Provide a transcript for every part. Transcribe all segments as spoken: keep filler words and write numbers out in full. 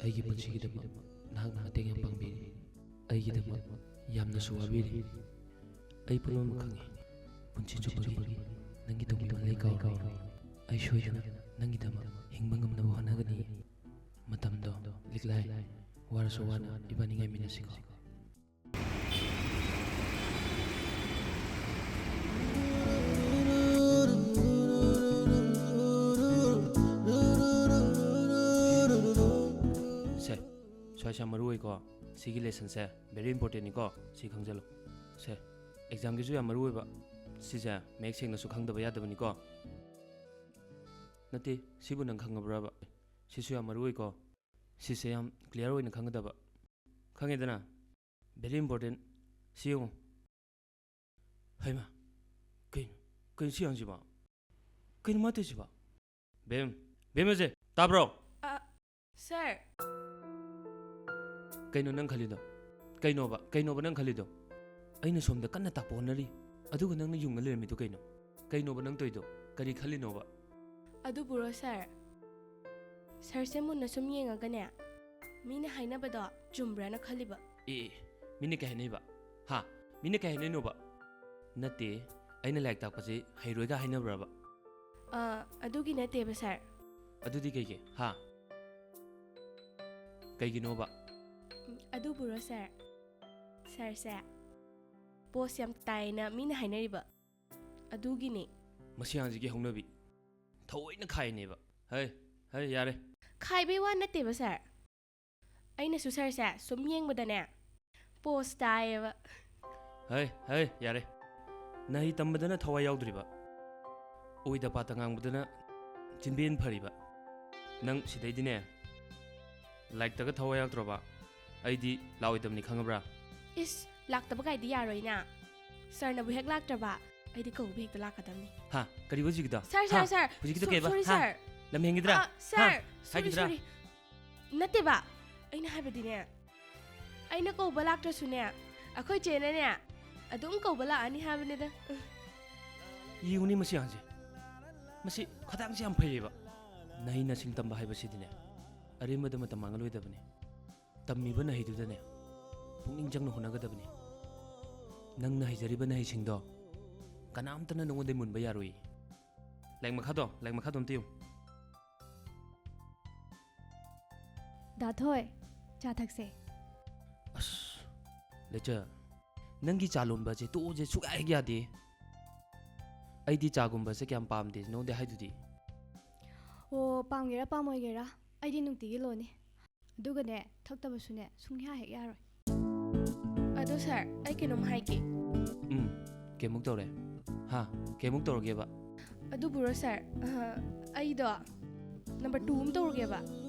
ꯑꯩꯒꯤ ꯄꯨꯟꯁꯤꯒꯤꯗꯃꯛ ꯅꯍꯥꯛꯅ ꯃꯇꯦꯡ ꯌꯥꯝ ꯄꯥꯡꯕꯤꯔꯤ꯫ ꯑꯩꯒꯤꯗꯃꯛ ꯌꯥꯝꯅꯁꯨ ꯋꯥꯕꯤꯔꯤ꯫ ꯑꯩ ꯄꯨꯝꯅꯃꯛ ꯈꯪꯏ꯫ ꯄꯨꯟꯁꯤ ꯆꯨꯞꯄꯒꯤ ꯅꯪꯒꯤ ꯇꯧꯕꯤꯃꯜ ꯑꯩ ꯀꯥꯎꯔꯣꯏ꯫ ꯑꯩ ꯁꯣꯏꯗꯅ ꯅꯪꯒꯤꯗꯃꯛ ꯍꯤꯡꯕ ꯉꯝꯅꯕ ꯍꯣꯠꯅꯒꯅꯤ꯫ ꯃꯇꯝꯗꯣ ꯂꯤꯛꯂꯥꯏ, ꯋꯥꯔꯁꯨ ꯋꯥꯅ ꯏꯕꯥꯅꯤ ꯉꯥꯏꯃꯤꯟꯅꯁꯤꯀꯣ꯫ ꯁꯦ, ꯁ꯭ꯋꯥꯏꯁꯦ ꯌꯥꯝ ꯃꯔꯨ ꯑꯣꯏꯀꯣ꯫ ꯁꯤꯒꯤ lessonꯁꯦ very importantꯅꯤꯀꯣ꯫ ꯁꯤ ꯈꯪꯖꯜꯂꯣ꯫ ꯁꯦ, examꯒꯤꯁꯨ ꯌꯥꯝ ꯃꯔꯨ ꯑꯣꯏꯕ꯫ ꯁꯤꯁꯦ ꯃꯌꯦꯛ ꯁꯦꯡꯅꯁꯨ ꯈꯪꯗꯕ ꯌꯥꯗꯕꯅꯤꯀꯣ꯫ ꯅꯠꯇꯦ, ꯁꯤꯕꯨ ꯅꯪ ꯈꯪꯉꯕ꯭ꯔꯕ? ꯁꯤꯁꯨ ꯌꯥꯝ ꯃꯔꯨ ꯑꯣꯏꯀꯣ꯫ ꯁꯤꯁꯦ ꯌꯥꯝ clear ꯑꯣꯏꯅ ꯈꯪꯒꯗꯕ꯫ ꯈꯪꯉꯦꯗꯅ? Very important꯫ ꯁꯤ ꯌꯦꯡꯉꯨ꯫ ꯍꯩꯃꯥ, ꯀꯩꯅꯣ, ꯀꯩꯅꯣ ꯁꯤ ꯑꯉꯥꯡꯁꯤꯕꯣ? ꯀꯩꯅꯣ ꯃꯥ ꯇꯧꯔꯤꯁꯤꯕꯣ? ꯕꯦꯝ, ꯕꯦꯝ ꯑꯖꯦ, ꯇꯥꯕ꯭ꯔꯣ? ꯑ, ꯁꯥꯔ꯫ ꯀꯩꯅꯣ ꯅꯪ ꯈꯜꯂꯤꯗꯣ? ꯀꯩꯅꯣꯕ, ꯀꯩꯅꯣꯕ ꯅꯪ ꯈꯜꯂꯤꯗꯣ? ꯑꯩꯅ ꯁꯣꯝꯗ ꯀꯟꯅ ꯇꯥꯛꯄ ꯍꯣꯠꯅꯔꯤ, ꯑꯗꯨꯒ ꯅꯪꯅ ꯌꯨꯡꯉ ꯂꯩꯔꯝꯃꯤꯗꯣ ꯀꯩꯅꯣ? ꯀꯩꯅꯣꯕ ꯅꯪ ꯇꯧꯔꯤꯗꯣ? ꯀꯔꯤ ꯈꯜꯂꯤꯅꯣꯕ? ꯑꯗꯨꯕꯨꯔꯣ ꯁꯥꯔ? ꯁꯥꯔꯁꯦ ꯃꯨꯟꯅ ꯁꯨꯝ ꯌꯦꯡꯉꯒꯅꯦ, ꯃꯤꯅ ꯍꯥꯏꯅꯕꯗꯣ ꯆꯨꯝꯕ꯭ꯔꯥꯅ ꯈꯜꯂꯤꯕ꯫ ꯑꯦ, ꯑꯦ, ꯃꯤꯅ ꯀꯩ ꯍꯥꯏꯅꯩꯕ? ꯍꯥ? ꯃꯤꯅ ꯀꯩ ꯍꯥꯏꯅꯩꯅꯣꯕ? ꯅꯠꯇꯦ, ꯑꯩꯅ ꯂꯥꯏꯔꯤꯛ ꯇꯥꯛꯄꯁꯦ ꯍꯩꯔꯣꯏꯒ ꯍꯥꯏꯅꯕ꯭ꯔꯕ? ꯑ, ꯑꯗꯨꯒꯤ ꯅꯠꯇꯦꯕ ꯁꯥꯔ꯫ ꯑꯗꯨꯗꯤ ꯀꯩꯒꯤ? ꯍꯥ? ꯀꯩꯒꯤꯅꯣꯕ? ꯎꯝ, ꯑꯗꯨꯕꯨꯔꯣ ꯁꯥꯔ? ꯁꯥꯔꯁꯦ post ꯌꯥꯝ ꯇꯥꯏꯅ ꯃꯤꯅ ꯍꯥꯏꯅꯔꯤꯕ꯫ ꯑꯗꯨꯒꯤꯅꯦ꯫ ꯃꯁꯤ ꯑꯉꯥꯡꯁꯤꯒꯤ ꯍꯧꯅꯕꯤ꯫ ꯊꯑꯣꯏꯅ ꯈꯥꯏꯅꯦꯕ꯫ ꯍꯩ, ꯍꯩ, ꯌꯥꯔꯦ꯫ ꯈꯥꯏꯕꯩ ꯋꯥ ꯅꯠꯇꯦꯕ ꯁꯥꯔ꯫ ꯑꯩꯅꯁꯨ ꯁꯥꯔꯁꯦ ꯁꯨꯝ ꯌꯦꯡꯕꯗꯅꯦ post ꯇꯥꯏꯌꯦꯕ꯫ ꯍꯩ, ꯍꯩ, ꯌꯥꯔꯦ꯫ ꯅꯍꯩ ꯇꯝꯕꯗꯅ ꯊꯋꯥꯏ ꯌꯥꯎꯗ꯭ꯔꯤꯕ, ꯑꯣꯏꯗ ꯄꯥꯗ ꯉꯥꯡꯕꯗꯅ ꯆꯤꯟꯕꯦꯟ ꯐꯔꯤꯕ꯫ ꯅꯪ ꯁꯤꯗꯩꯗꯤꯅꯦ ꯂꯥꯏꯔꯤꯛꯇꯒ ꯊꯋꯥꯏ ꯌꯥꯎꯗ꯭ꯔꯕ ꯑꯩꯗꯤ ꯂꯥꯛꯑꯣꯏꯗꯕꯅꯤ, ꯈꯪꯉꯕ꯭ꯔꯥ? ꯏꯁ, ꯂꯥꯛꯇꯕ ꯀꯥꯏꯗꯤ ꯌꯥꯔꯣꯏꯅ꯫ ꯁꯥꯔꯅꯕꯨ ꯍꯦꯛ ꯂꯥꯛꯇ꯭ꯔꯕ ꯑꯩꯗꯤ ꯀꯧꯕ ꯍꯦꯛꯇ ꯂꯥꯛꯀꯗꯕꯅꯤ꯫ ꯍꯥ? ꯀꯔꯤꯕ ꯍꯧꯖꯤꯛꯀꯤꯗꯣ? ꯁꯥꯔ, ꯍꯥ? ꯁꯥꯔ, ꯁꯥꯔ꯫ ꯍꯧꯖꯤꯛꯀꯤꯗꯣ ꯁꯣ-, ꯀꯩꯕ? ꯁꯣꯔꯤ, ꯍꯥ? ꯁꯥꯔ꯫ ꯂꯝ ꯍꯦꯟꯈꯤꯗ꯭ꯔꯥ? ꯑ, ꯁꯥꯔ, ꯍꯥ? ꯁꯣꯔꯤ, ꯍꯥꯏꯈꯤꯗ꯭ꯔꯥ? ꯁꯣꯔꯤ꯫ ꯅꯠꯇꯦꯕ, ꯑꯩꯅ ꯍꯥꯏꯕꯗꯤꯅꯦ, ꯑꯩꯅ ꯀꯧꯕ ꯂꯥꯛꯇ꯭ꯔꯁꯨꯅꯦ, ꯑꯩꯈꯣꯏ ꯆꯦꯅꯅꯦ ꯑꯗꯨꯝ ꯀꯧꯕ ꯂꯥꯛꯑꯅꯤ ꯍꯥꯏꯕꯅꯤꯗ꯫ ꯌꯦꯡꯉꯨꯅꯦ ꯃꯁꯤ ꯑꯉꯥꯡꯁꯦ, ꯃꯁꯤ ꯈꯗꯥꯡꯁꯦ ꯌꯥꯝ ꯐꯩꯌꯦꯕ꯫ ꯅꯍꯩ ꯅꯁꯤꯡ ꯇꯝꯕ ꯍꯥꯏꯕꯁꯤꯗꯤꯅꯦ, ꯑꯔꯦꯝꯕꯗ ꯃꯇꯝ ꯃꯥꯡꯍꯜꯂꯣꯏꯗꯕꯅꯤ꯫ ꯇꯝꯃꯤꯕ ꯅꯍꯩꯗꯨꯗꯅꯦ ꯄꯨꯛꯅꯤꯡ ꯆꯪꯅ ꯍꯣꯠꯅꯒꯗꯕꯅꯤ꯫ ꯅꯪꯅ ꯍꯩꯖꯔꯤꯕ ꯅꯍꯩꯁꯤꯡꯗꯣ ꯀꯅꯥꯝꯇꯅ ꯅꯉꯣꯟꯗꯩ ꯃꯨꯟꯕ ꯌꯥꯔꯣꯏ꯫ ꯂꯥꯏꯔꯤꯛ ꯃꯈꯥꯗꯣ, ꯂꯥꯏꯔꯤꯛ ꯃꯈꯥꯗꯣ ꯑꯝꯇ ꯌꯦꯡꯉꯨ꯫ ꯗꯥ ꯊꯣꯏ, ꯆꯥ ꯊꯛꯁꯦ꯫ ꯑꯁ, ꯂꯩꯆꯜ, ꯅꯪꯒꯤ ꯆꯥ ꯂꯣꯟꯕꯁꯦ ꯇꯣꯛꯑꯣꯁꯦ ꯁꯨꯛꯌꯥ ꯍꯦꯛ ꯌꯥꯗꯦ꯫ ꯑꯩꯗꯤ ꯆꯥꯒꯨꯝꯕꯁꯦ ꯀꯌꯥꯝ ꯄꯥꯝꯗꯦ, ꯅꯉꯣꯟꯗ ꯍꯥꯏꯗꯨꯗꯤ꯫ ꯑꯣ, ꯄꯥꯝꯒꯦꯔꯥ ꯄꯥꯝꯃꯣꯏꯒꯦꯔꯥ, ꯑꯩꯗꯤ ꯅꯨꯡꯇꯤꯒꯤ ꯂꯣꯟꯅꯤ꯫ ꯑꯗꯨꯒꯅꯦ, ꯊꯛꯇꯕꯁꯨꯅꯦ ꯁꯨꯡꯌꯥ ꯍꯦꯛ ꯌꯥꯔꯣꯏ꯫ ꯑꯗꯣ ꯁꯥꯔ, ꯑꯩ ꯀꯩꯅꯣꯝ ꯍꯥꯏꯒꯦ꯫ ꯎꯝ, ꯀꯩꯃꯨꯛ ꯇꯧꯔꯦ? ꯍꯥ? ꯀꯩꯃꯨꯛ ꯇꯧꯔꯒꯦꯕ? ꯑꯗꯨꯕꯨꯔꯣ ꯁꯥꯔ, ꯑ, ꯑꯩꯗꯣ ꯅꯝꯕꯔ ꯇꯨ ꯑꯃ ꯇꯧꯔꯒꯦꯕ꯫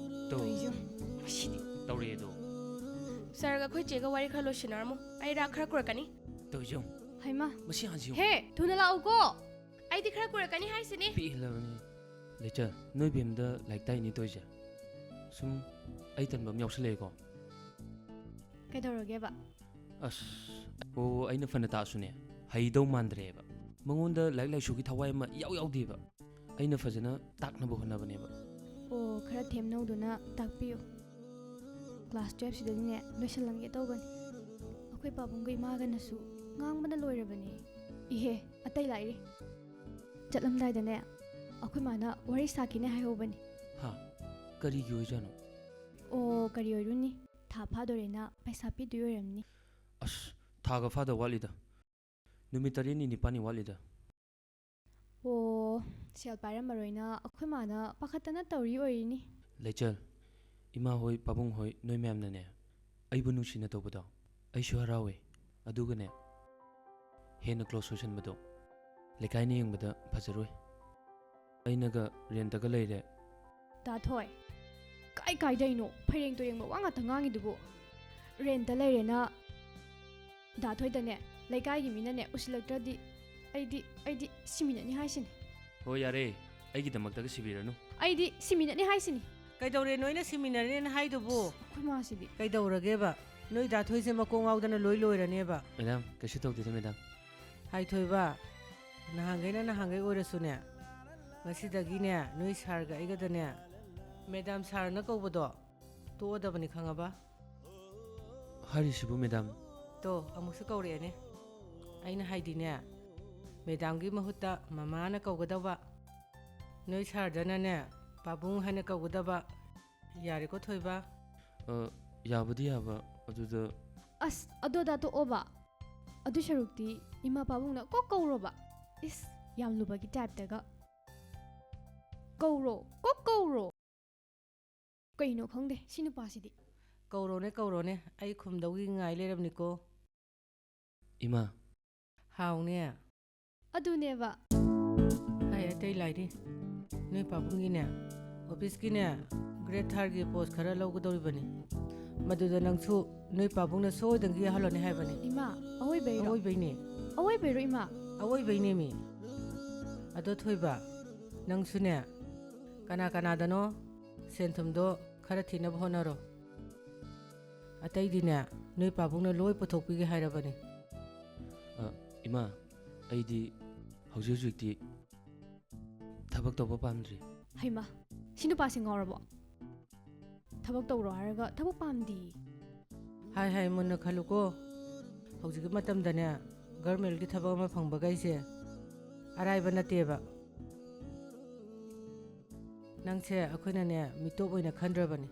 ꯇꯧ꯫ ꯇꯧꯏꯁꯦ ꯌꯦꯡꯉꯨ, ꯃꯁꯤꯗꯤ꯫ ꯇꯧꯔꯛꯑꯦꯗꯣ꯫ ꯁꯥꯔꯒ ꯑꯩꯈꯣꯏ ꯆꯦꯒ ꯋꯥꯔꯤ ꯈꯔ ꯂꯣꯏꯁꯤꯟꯅꯔꯝꯃꯣ꯫ ꯑꯩ ꯔꯥ ꯈꯔ ꯀꯨꯔꯛꯀꯅꯤ꯫ ꯇꯧꯏꯁꯦ ꯌꯦꯡꯉꯨ꯫ ꯍꯩꯃꯥ, ꯃꯁꯤ ꯍꯥꯟꯅ ꯌꯦꯡꯉꯨ꯫ ꯍꯦ, ꯊꯨꯅ ꯂꯥꯛꯎꯀꯣ꯫ ꯑꯩꯗꯤ ꯈꯔ ꯀꯨꯔꯛꯀꯅꯤ ꯍꯥꯏꯁꯤꯅꯤ꯫ ꯄꯤꯛꯍꯜꯂꯕꯅꯤ꯫ ꯂꯩꯆꯜ, ꯅꯣꯏ ꯕꯦꯝꯗ ꯂꯥꯏꯔꯤꯛ ꯇꯥꯛꯏꯅꯤ ꯇꯧꯏꯁꯦ꯫ ꯁꯨꯝ ꯑꯩ ꯇꯟꯕ ꯑꯃ ꯌꯥꯎꯁꯜꯂꯛꯑꯦꯀꯣ꯫ ꯀꯩꯗꯧꯔꯒꯦꯕ? ꯑꯁ, ꯑꯣ, ꯑꯩꯅ ꯐꯅ ꯇꯥꯛꯑꯁꯨꯅꯦ, ꯍꯩꯗꯧ ꯃꯥꯟꯗ꯭ꯔꯦꯕ꯫ ꯃꯉꯣꯟꯗ ꯂꯥꯏꯔꯤꯛ ꯂꯥꯏꯁꯨꯒꯤ ꯊꯋꯥꯏ ꯑꯃ ꯏꯌꯥꯎ ꯌꯥꯎꯗꯦꯕ꯫ ꯑꯩꯅ ꯐꯖꯅ ꯇꯥꯛꯅꯕ ꯍꯣꯠꯅꯕꯅꯦꯕ꯫ ꯑꯣ, ꯈꯔ ꯊꯦꯝꯅꯧꯗꯨꯅ ꯇꯥꯛꯄꯤꯌꯨ꯫ ꯀ꯭ꯂꯥꯁ ꯇꯨꯌꯦꯜꯞꯁꯤꯗꯅꯦ ꯂꯣꯏꯁꯤꯜꯍꯟꯒꯦ ꯇꯧꯕꯅꯤ꯫ ꯑꯩꯈꯣꯏ ꯄꯥꯕꯨꯡꯒ ꯏꯃꯥꯒꯅꯁꯨ ꯉꯥꯡꯕꯅ ꯂꯣꯏꯔꯕꯅꯤ꯫ ꯏꯍꯦ, ꯑꯇꯩ ꯂꯥꯛꯏꯔꯤ꯫ ꯆꯠꯂꯝꯗꯥꯏꯗꯅꯦ ꯑꯩꯈꯣꯏ ꯃꯥꯅ ꯋꯥꯔꯤ ꯁꯥꯈꯤꯅꯦ ꯍꯥꯏꯍꯧꯕꯅꯤ꯫ ꯍꯥ? ꯀꯔꯤꯒꯤ ꯑꯣꯏꯖꯥꯠꯅꯣ? ꯑꯣ, ꯀꯔꯤ ꯑꯣꯏꯔꯨꯅꯤ? ꯊꯥ ꯐꯥꯗꯣꯔꯦꯅ ꯄꯩꯁꯥ ꯄꯤꯗꯣꯏ ꯑꯣꯏꯔꯝꯅꯤ꯫ ꯑꯁ, ꯊꯥꯒ ꯐꯥꯗ ꯋꯥꯠꯂꯤꯗ꯫ ꯅꯨꯃꯤꯠ ꯇꯔꯦꯠꯅꯤ ꯅꯤꯄꯥꯜꯅꯤ ꯋꯥꯠꯂꯤꯗ꯫ ꯑꯣ, ꯁꯦꯜ ꯄꯥꯏꯔꯝꯃꯔꯣꯏꯅ ꯑꯩꯈꯣꯏ ꯃꯥꯅ ꯄꯥꯈꯠꯇꯅ ꯇꯧꯔꯤ ꯑꯣꯏꯔꯤꯅꯤ꯫ ꯂꯩꯆꯜ, ꯏꯃꯥ ꯍꯣꯏ, ꯄꯥꯕꯨꯡ ꯍꯣꯏ, ꯅꯣꯏ ꯃꯌꯥꯝꯅꯅꯦ ꯑꯩꯕꯨ ꯅꯨꯡꯁꯤꯅ ꯇꯧꯕꯗꯣ ꯑꯩꯁꯨ ꯍꯔꯥꯎꯋꯦ꯫ ꯑꯗꯨꯒꯅꯦ, ꯍꯦꯟꯅ ꯀ꯭ꯂꯣꯁ ꯑꯣꯏꯁꯟꯕꯗꯣ ꯂꯩꯀꯥꯏꯅ ꯌꯦꯡꯕꯗ ꯐꯖꯔꯣꯏ꯫ ꯑꯩꯅꯒ ꯔꯦꯟꯇꯒ ꯂꯩꯔꯦ꯫ ꯗꯥ ꯊꯣꯏ, ꯀꯥꯏ ꯀꯥꯏꯗꯩꯅꯣ ꯐꯩꯔꯦꯡ ꯇꯨꯔꯦꯡꯕ ꯋꯥ ꯉꯥꯛꯇ ꯉꯥꯡꯉꯤꯗꯨꯕꯨ? ꯔꯦꯟꯇ ꯂꯩꯔꯦꯅ ꯗꯥ ꯊꯣꯏꯗꯅꯦ ꯂꯩꯀꯥꯏꯒꯤ ꯃꯤꯅꯅꯦ ꯎꯁꯤꯜꯂꯛꯇ꯭ꯔꯗꯤ ꯑꯩꯗꯤ, ꯑꯩꯗꯤ ꯁꯤꯃꯤꯟꯅꯅꯤ ꯍꯥꯏꯁꯤꯅꯤ꯫ ꯍꯣꯏ, ꯌꯥꯔꯦ, ꯑꯩꯒꯤꯗꯃꯛꯇꯒ ꯁꯤꯕꯤꯔꯅꯨ꯫ ꯑꯩꯗꯤ ꯁꯤꯃꯤꯟꯅꯅꯤ ꯍꯥꯏꯁꯤꯅꯤ꯫ ꯀꯩꯗꯧꯔꯦ ꯅꯣꯏꯅ ꯁꯤꯃꯤꯟꯅꯔꯦꯅ ꯍꯥꯏꯗꯨꯕꯨ? ꯑꯩꯈꯣꯏ ꯃꯥꯁꯤꯗꯤ꯫ ꯀꯩꯗꯧꯔꯒꯦꯕ? ꯅꯣꯏ ꯗꯥ ꯊꯣꯏꯁꯦ ꯃꯀꯣꯛ ꯉꯥꯎꯗꯅ ꯂꯣꯏ ꯂꯣꯏꯔꯅꯦꯕ꯫ ꯃꯦꯗꯥꯝ, ꯀꯩꯁꯨ ꯇꯧꯗꯦꯗ, ꯃꯦꯗꯥꯝ꯫ ꯍꯥꯏꯊꯣꯏꯕ, ꯅꯍꯥꯟꯈꯩꯅ ꯅꯍꯥꯟꯈꯩ ꯑꯣꯏꯔꯁꯨꯅꯦ, ꯉꯁꯤꯗꯒꯤꯅꯦ ꯅꯣꯏ ꯁꯥꯔꯒ ꯑꯩꯒꯗꯅꯦ ꯃꯦꯗꯥꯝ ꯁꯥꯔꯅ ꯀꯧꯕꯗꯣ ꯇꯣꯛꯑꯗꯕꯅꯤ, ꯈꯪꯉꯕ? ꯍꯥꯏꯔꯤꯁꯤꯕꯨ, ꯃꯦꯗꯥꯝ? ꯇꯣ, ꯑꯃꯨꯛꯁꯨ ꯀꯧꯔꯛꯑꯦꯅꯦ꯫ ꯑꯩꯅ ꯍꯥꯏꯗꯤꯅꯦ, ꯃꯦꯗꯥꯝꯒꯤ ꯃꯍꯨꯠꯇ ꯃꯃꯥꯅ ꯀꯧꯒꯗꯧꯕ, ꯅꯣꯏ ꯁꯥꯔꯗꯅꯅꯦ ꯄꯥꯕꯨꯡ ꯍꯥꯏꯅ ꯀꯧꯒꯗꯕ꯫ ꯌꯥꯔꯦꯀꯣ, ꯊꯣꯏꯕ? ꯑ, ꯌꯥꯕꯨꯗꯤ ꯌꯥꯕ, ꯑꯗꯨꯗ ꯑꯁ, ꯑꯗꯨ ꯑꯗꯥ ꯇꯣꯛꯑꯣꯕ꯫ ꯑꯗꯨ ꯁꯔꯨꯛꯇꯤ ꯏꯃꯥ ꯄꯥꯕꯨꯡꯅ ꯀꯣꯛ ꯀꯧꯔꯣꯕ꯫ ꯏꯁ, ꯌꯥꯝ ꯂꯨꯕꯒꯤ ꯇꯥꯏꯞꯇꯒ꯫ ꯀꯧꯔꯣ, ꯀꯣꯛ ꯀꯧꯔꯣ꯫ ꯀꯩꯅꯣ ꯈꯪꯗꯦ ꯁꯤ ꯅꯨꯄꯥꯁꯤꯗꯤ꯫ ꯀꯧꯔꯣꯅꯦ, ꯀꯧꯔꯣꯅꯦ, ꯑꯩ ꯈꯨꯝꯗꯧꯒꯤ ꯉꯥꯏ ꯂꯩꯔꯕꯅꯤꯀꯣ꯫ ꯏꯃꯥ꯫ ꯍꯥꯎꯅꯦ꯫ ꯑꯗꯨꯅꯦꯕ꯫ ꯍꯥꯏ, ꯑꯇꯩ ꯂꯥꯏꯔꯤ꯫ ꯅꯣꯏ ꯄꯥꯕꯨꯡꯒꯤꯅꯦ, ꯑꯣꯐꯤꯁꯀꯤꯅꯦ, ꯒ꯭ꯔꯦꯠ ꯊꯥꯔꯒꯤ ꯄꯣꯁ ꯈꯔ ꯂꯧꯒꯗꯧꯔꯤꯕꯅꯤ꯫ ꯃꯗꯨꯗ ꯅꯪꯁꯨ ꯅꯣꯏ ꯄꯥꯕꯨꯡꯅ ꯁꯣꯏꯗꯅꯒꯤ ꯌꯥꯍꯜꯂꯣꯅꯦ ꯍꯥꯏꯕꯅꯤ꯫ ꯏꯃꯥ, ꯑꯋꯣꯏꯕꯩꯔꯣ? ꯑꯋꯣꯏꯕꯩꯅꯦ꯫ ꯑꯋꯣꯏꯕꯩꯔꯣ, ꯏꯃꯥ? ꯑꯋꯣꯏꯕꯩꯅꯦꯃꯤ꯫ ꯑꯗꯣ ꯊꯣꯏꯕ, ꯅꯪꯁꯨꯅꯦ, ꯀꯅꯥ ꯀꯅꯥꯗꯅꯣ ꯁꯦꯟ ꯊꯨꯝꯗꯣ ꯈꯔ ꯊꯤꯅꯕ ꯍꯣꯠꯅꯔꯣ꯫ ꯑꯇꯩꯗꯤꯅꯦ, ꯅꯣꯏ ꯄꯥꯕꯨꯡꯅ ꯂꯣꯏ ꯄꯨꯊꯣꯛꯄꯤꯒꯦ ꯍꯥꯏꯔꯕꯅꯤ꯫ ꯑ, ꯏꯃꯥ, ꯑꯩꯗꯤ ꯍꯧꯖꯤꯛ ꯍꯧꯖꯤꯛꯇꯤ ꯊꯕꯛ ꯇꯧꯕ ꯄꯥꯝꯗ꯭ꯔꯤ꯫ ꯍꯩꯃꯥ, ꯁꯤ ꯅꯨꯄꯥꯁꯤ ꯉꯥꯎꯔꯕꯣ? ꯊꯕꯛ ꯇꯧꯔꯣ ꯍꯥꯏꯔꯒ ꯊꯕꯛ ꯄꯥꯝꯗꯦ꯫ ꯍꯥꯏ ꯍꯥꯏ ꯃꯨꯟꯅ ꯈꯜꯂꯨꯀꯣ꯫ ꯍꯧꯖꯤꯛꯀꯤ ꯃꯇꯝꯗꯅꯦ, ꯒꯔꯃꯦꯟꯒꯤ ꯊꯕꯛ ꯑꯃ ꯐꯪꯕꯒꯩꯁꯦ ꯑꯔꯥꯏꯕ ꯅꯠꯇꯦꯕ꯫ ꯅꯪꯁꯦ ꯑꯩꯈꯣꯏꯅꯅꯦ ꯃꯤꯇꯣꯞ ꯑꯣꯏꯅ ꯈꯟꯗ꯭ꯔꯕꯅꯤ꯫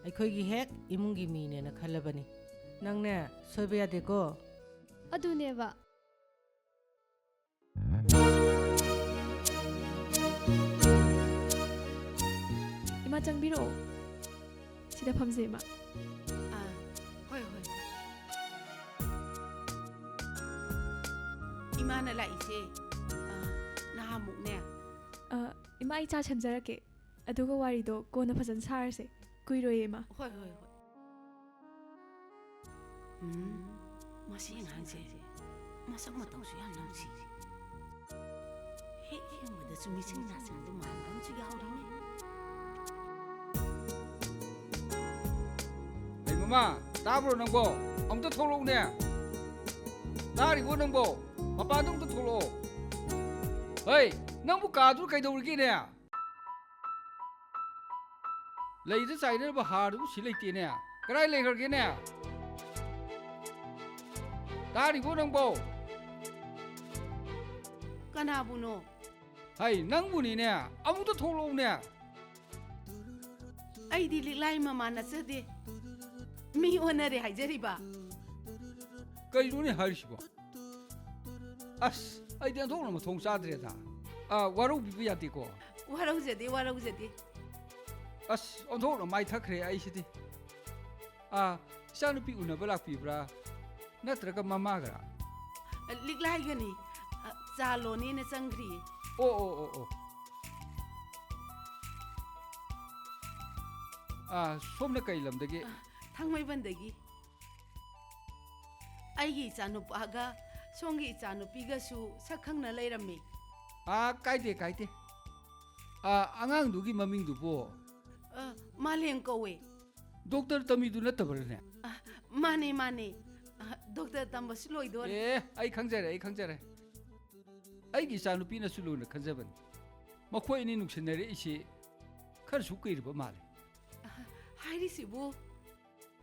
ꯑꯩꯈꯣꯏꯒꯤ ꯍꯦꯛ ꯏꯃꯨꯡꯒꯤ ꯃꯤꯅꯦꯅ ꯈꯜꯂꯕꯅꯤ꯫ ꯅꯪꯅꯦ ꯁꯣꯏꯕ ꯌꯥꯗꯦꯀꯣ꯫ ꯑꯗꯨꯅꯦꯕ꯫ ꯏꯃꯥ, ꯆꯪꯕꯤꯔꯛꯑꯣ꯫ ꯁꯤꯗ ꯐꯝꯁꯦ, ꯏꯃꯥ꯫ ꯑꯥ, ꯍꯣꯏ, ꯍꯣꯏ, ꯍꯣꯏ꯫ ꯏꯃꯥꯅ ꯂꯥꯛꯏꯁꯦ, ꯑꯥ, ꯅꯍꯥꯟꯃꯨꯛꯅꯦ꯫ ꯑꯥ, ꯏꯃꯥ, ꯑꯩ ꯆꯥ ꯁꯦꯝꯖꯔꯛꯀꯦ꯫ ꯑꯗꯨꯒ ꯋꯥꯔꯤꯗꯣ ꯀꯣꯟꯅ ꯐꯖꯅ ꯁꯥꯔꯁꯦ꯫ ꯀꯨꯏꯔꯣꯏꯌꯦ, ꯏꯃꯥ꯫ ꯍꯣꯏ, ꯍꯣꯏ, ꯍꯣꯏ꯫ ꯎꯝ, ꯃꯁꯤ ꯑꯉꯥꯡꯁꯦ ꯃꯁꯛ ꯃꯇꯧꯁꯨ ꯌꯥꯝ ꯅꯨꯡꯁꯤ꯫ ꯍꯦꯛ ꯌꯦꯡꯕꯗꯁꯨ ꯃꯤꯁꯤꯡ ꯅꯥꯁꯤꯡꯗꯨ ꯃꯥꯟꯕ ꯑꯃꯁꯨ ꯌꯥꯎꯔꯤꯅꯦ꯫ ꯑꯩ ꯃꯃꯥ, ꯇꯥꯕ꯭ꯔꯣ ꯅꯪꯕꯣ? ꯑꯝꯇ ꯊꯣꯛꯂꯛꯎꯅꯦ꯫ ꯇꯥꯔꯤꯕꯣ ꯅꯪꯕꯣ? ꯃꯄꯥꯟꯗ ꯑꯝꯇ ꯊꯣꯛꯂꯛꯑꯣ꯫ ꯍꯩ, ꯅꯪꯕꯨ ꯀꯥꯗꯨ ꯀꯩꯗꯧꯔꯤꯒꯦꯅꯦ? ꯂꯩꯗ ꯆꯥꯏꯅꯅꯕ ꯍꯥꯔꯗꯨꯕꯨ ꯁꯤ ꯂꯩꯇꯦꯅꯦ꯫ ꯀꯗꯥꯏ ꯂꯩꯈ꯭ꯔꯒꯦꯅꯦ? ꯇꯥꯔꯤꯕꯣ ꯅꯪꯕꯣ? ꯀꯅꯥꯕꯨꯅꯣ? ꯍꯩ, ꯅꯪꯕꯨꯅꯤꯅꯦ꯫ ꯑꯃꯨꯛꯇ ꯊꯣꯛꯂꯛꯎꯅꯦ꯫ ꯑꯩꯗꯤ ꯂꯤꯛꯂꯥꯏ ꯃꯃꯥꯟ ꯅꯠꯆꯗꯦ꯫ ꯃꯤ ꯑꯣꯟꯅꯔꯦ ꯍꯥꯏꯖꯔꯤꯕ꯫ ꯀꯩꯅꯣꯅꯦ ꯍꯥꯏꯔꯤꯁꯤꯕꯣ? ꯑꯁ, ꯑꯩꯗꯤ ꯑꯣꯟꯊꯣꯛꯅ ꯃꯊꯣꯡ ꯆꯥꯗ꯭ꯔꯦꯗ꯫ ꯑꯥ, ꯋꯥꯔꯧꯕꯤꯕ ꯌꯥꯗꯦꯀꯣ꯫ ꯋꯥꯔꯧꯖꯗꯦ, ꯋꯥꯔꯧꯖꯗꯦ꯫ ꯑꯁ, ꯑꯣꯟꯊꯣꯛꯅ ꯃꯥꯏꯊꯈ꯭ꯔꯦ ꯑꯩꯁꯤꯗꯤ꯫ ꯑꯥ, ꯏꯆꯥꯅꯨꯄꯤ ꯎꯅꯕ ꯂꯥꯛꯄꯤꯕ꯭ꯔꯥ? ꯅꯠꯇ꯭ꯔꯒ ꯃꯃꯥꯒꯔꯥ? ꯂꯤꯛꯂꯥꯏꯒꯅꯤ꯫ ꯆꯥ ꯂꯣꯟꯅꯦꯅ ꯆꯪꯈ꯭ꯔꯤꯌꯦ꯫ ꯑꯣ, ꯑꯣ, ꯑꯣ, ꯑꯣ꯫ ꯑꯥ, ꯁꯣꯝꯅ ꯀꯩ ꯂꯝꯗꯒꯤ? ꯊꯥꯡꯃꯩꯕꯟꯗꯒꯤ꯫ ꯑꯩꯒꯤ ꯏꯆꯥꯅꯨꯄꯥꯒ ꯁꯣꯝꯒꯤ ꯏꯆꯥꯅꯨꯄꯤꯒꯁꯨ ꯁꯛ ꯈꯪꯅ ꯂꯩꯔꯝꯃꯤ꯫ ꯑꯥ, ꯀꯥꯏꯗꯦ, ꯀꯥꯏꯗꯦ꯫ ꯑꯥ, ꯑꯉꯥꯡꯗꯨꯒꯤ ꯃꯃꯤꯡꯗꯨꯕꯨ? ꯑ, ꯃꯥꯂꯦꯝ ꯀꯧꯋꯦ꯫ ꯗꯣꯛꯇꯔ ꯇꯝꯃꯤꯗꯨ ꯅꯠꯇꯕ꯭ꯔꯅꯦ? ꯑ, ꯃꯥꯅꯦ, ꯃꯥꯅꯦ꯫ ꯑ, ꯗꯣꯛꯇꯔ ꯇꯝꯕꯁꯨ ꯂꯣꯏꯗꯣꯔꯦ꯫ ꯑꯦ, ꯑꯩ ꯈꯪꯖꯔꯦ, ꯑꯩ ꯈꯪꯖꯔꯦ꯫ ꯑꯩꯒꯤ ꯏꯆꯥꯅꯨꯄꯤꯅꯁꯨ ꯂꯨꯅ ꯈꯟꯖꯕꯅꯤ꯫ ꯃꯈꯣꯏ ꯑꯅꯤ ꯅꯨꯡꯁꯤꯅꯔꯛꯏꯁꯤ ꯈꯔꯁꯨ ꯀꯨꯏꯔꯕ ꯃꯥꯜꯂꯦ꯫ ꯑ, ꯍꯥꯏꯔꯤꯁꯤꯕꯨ?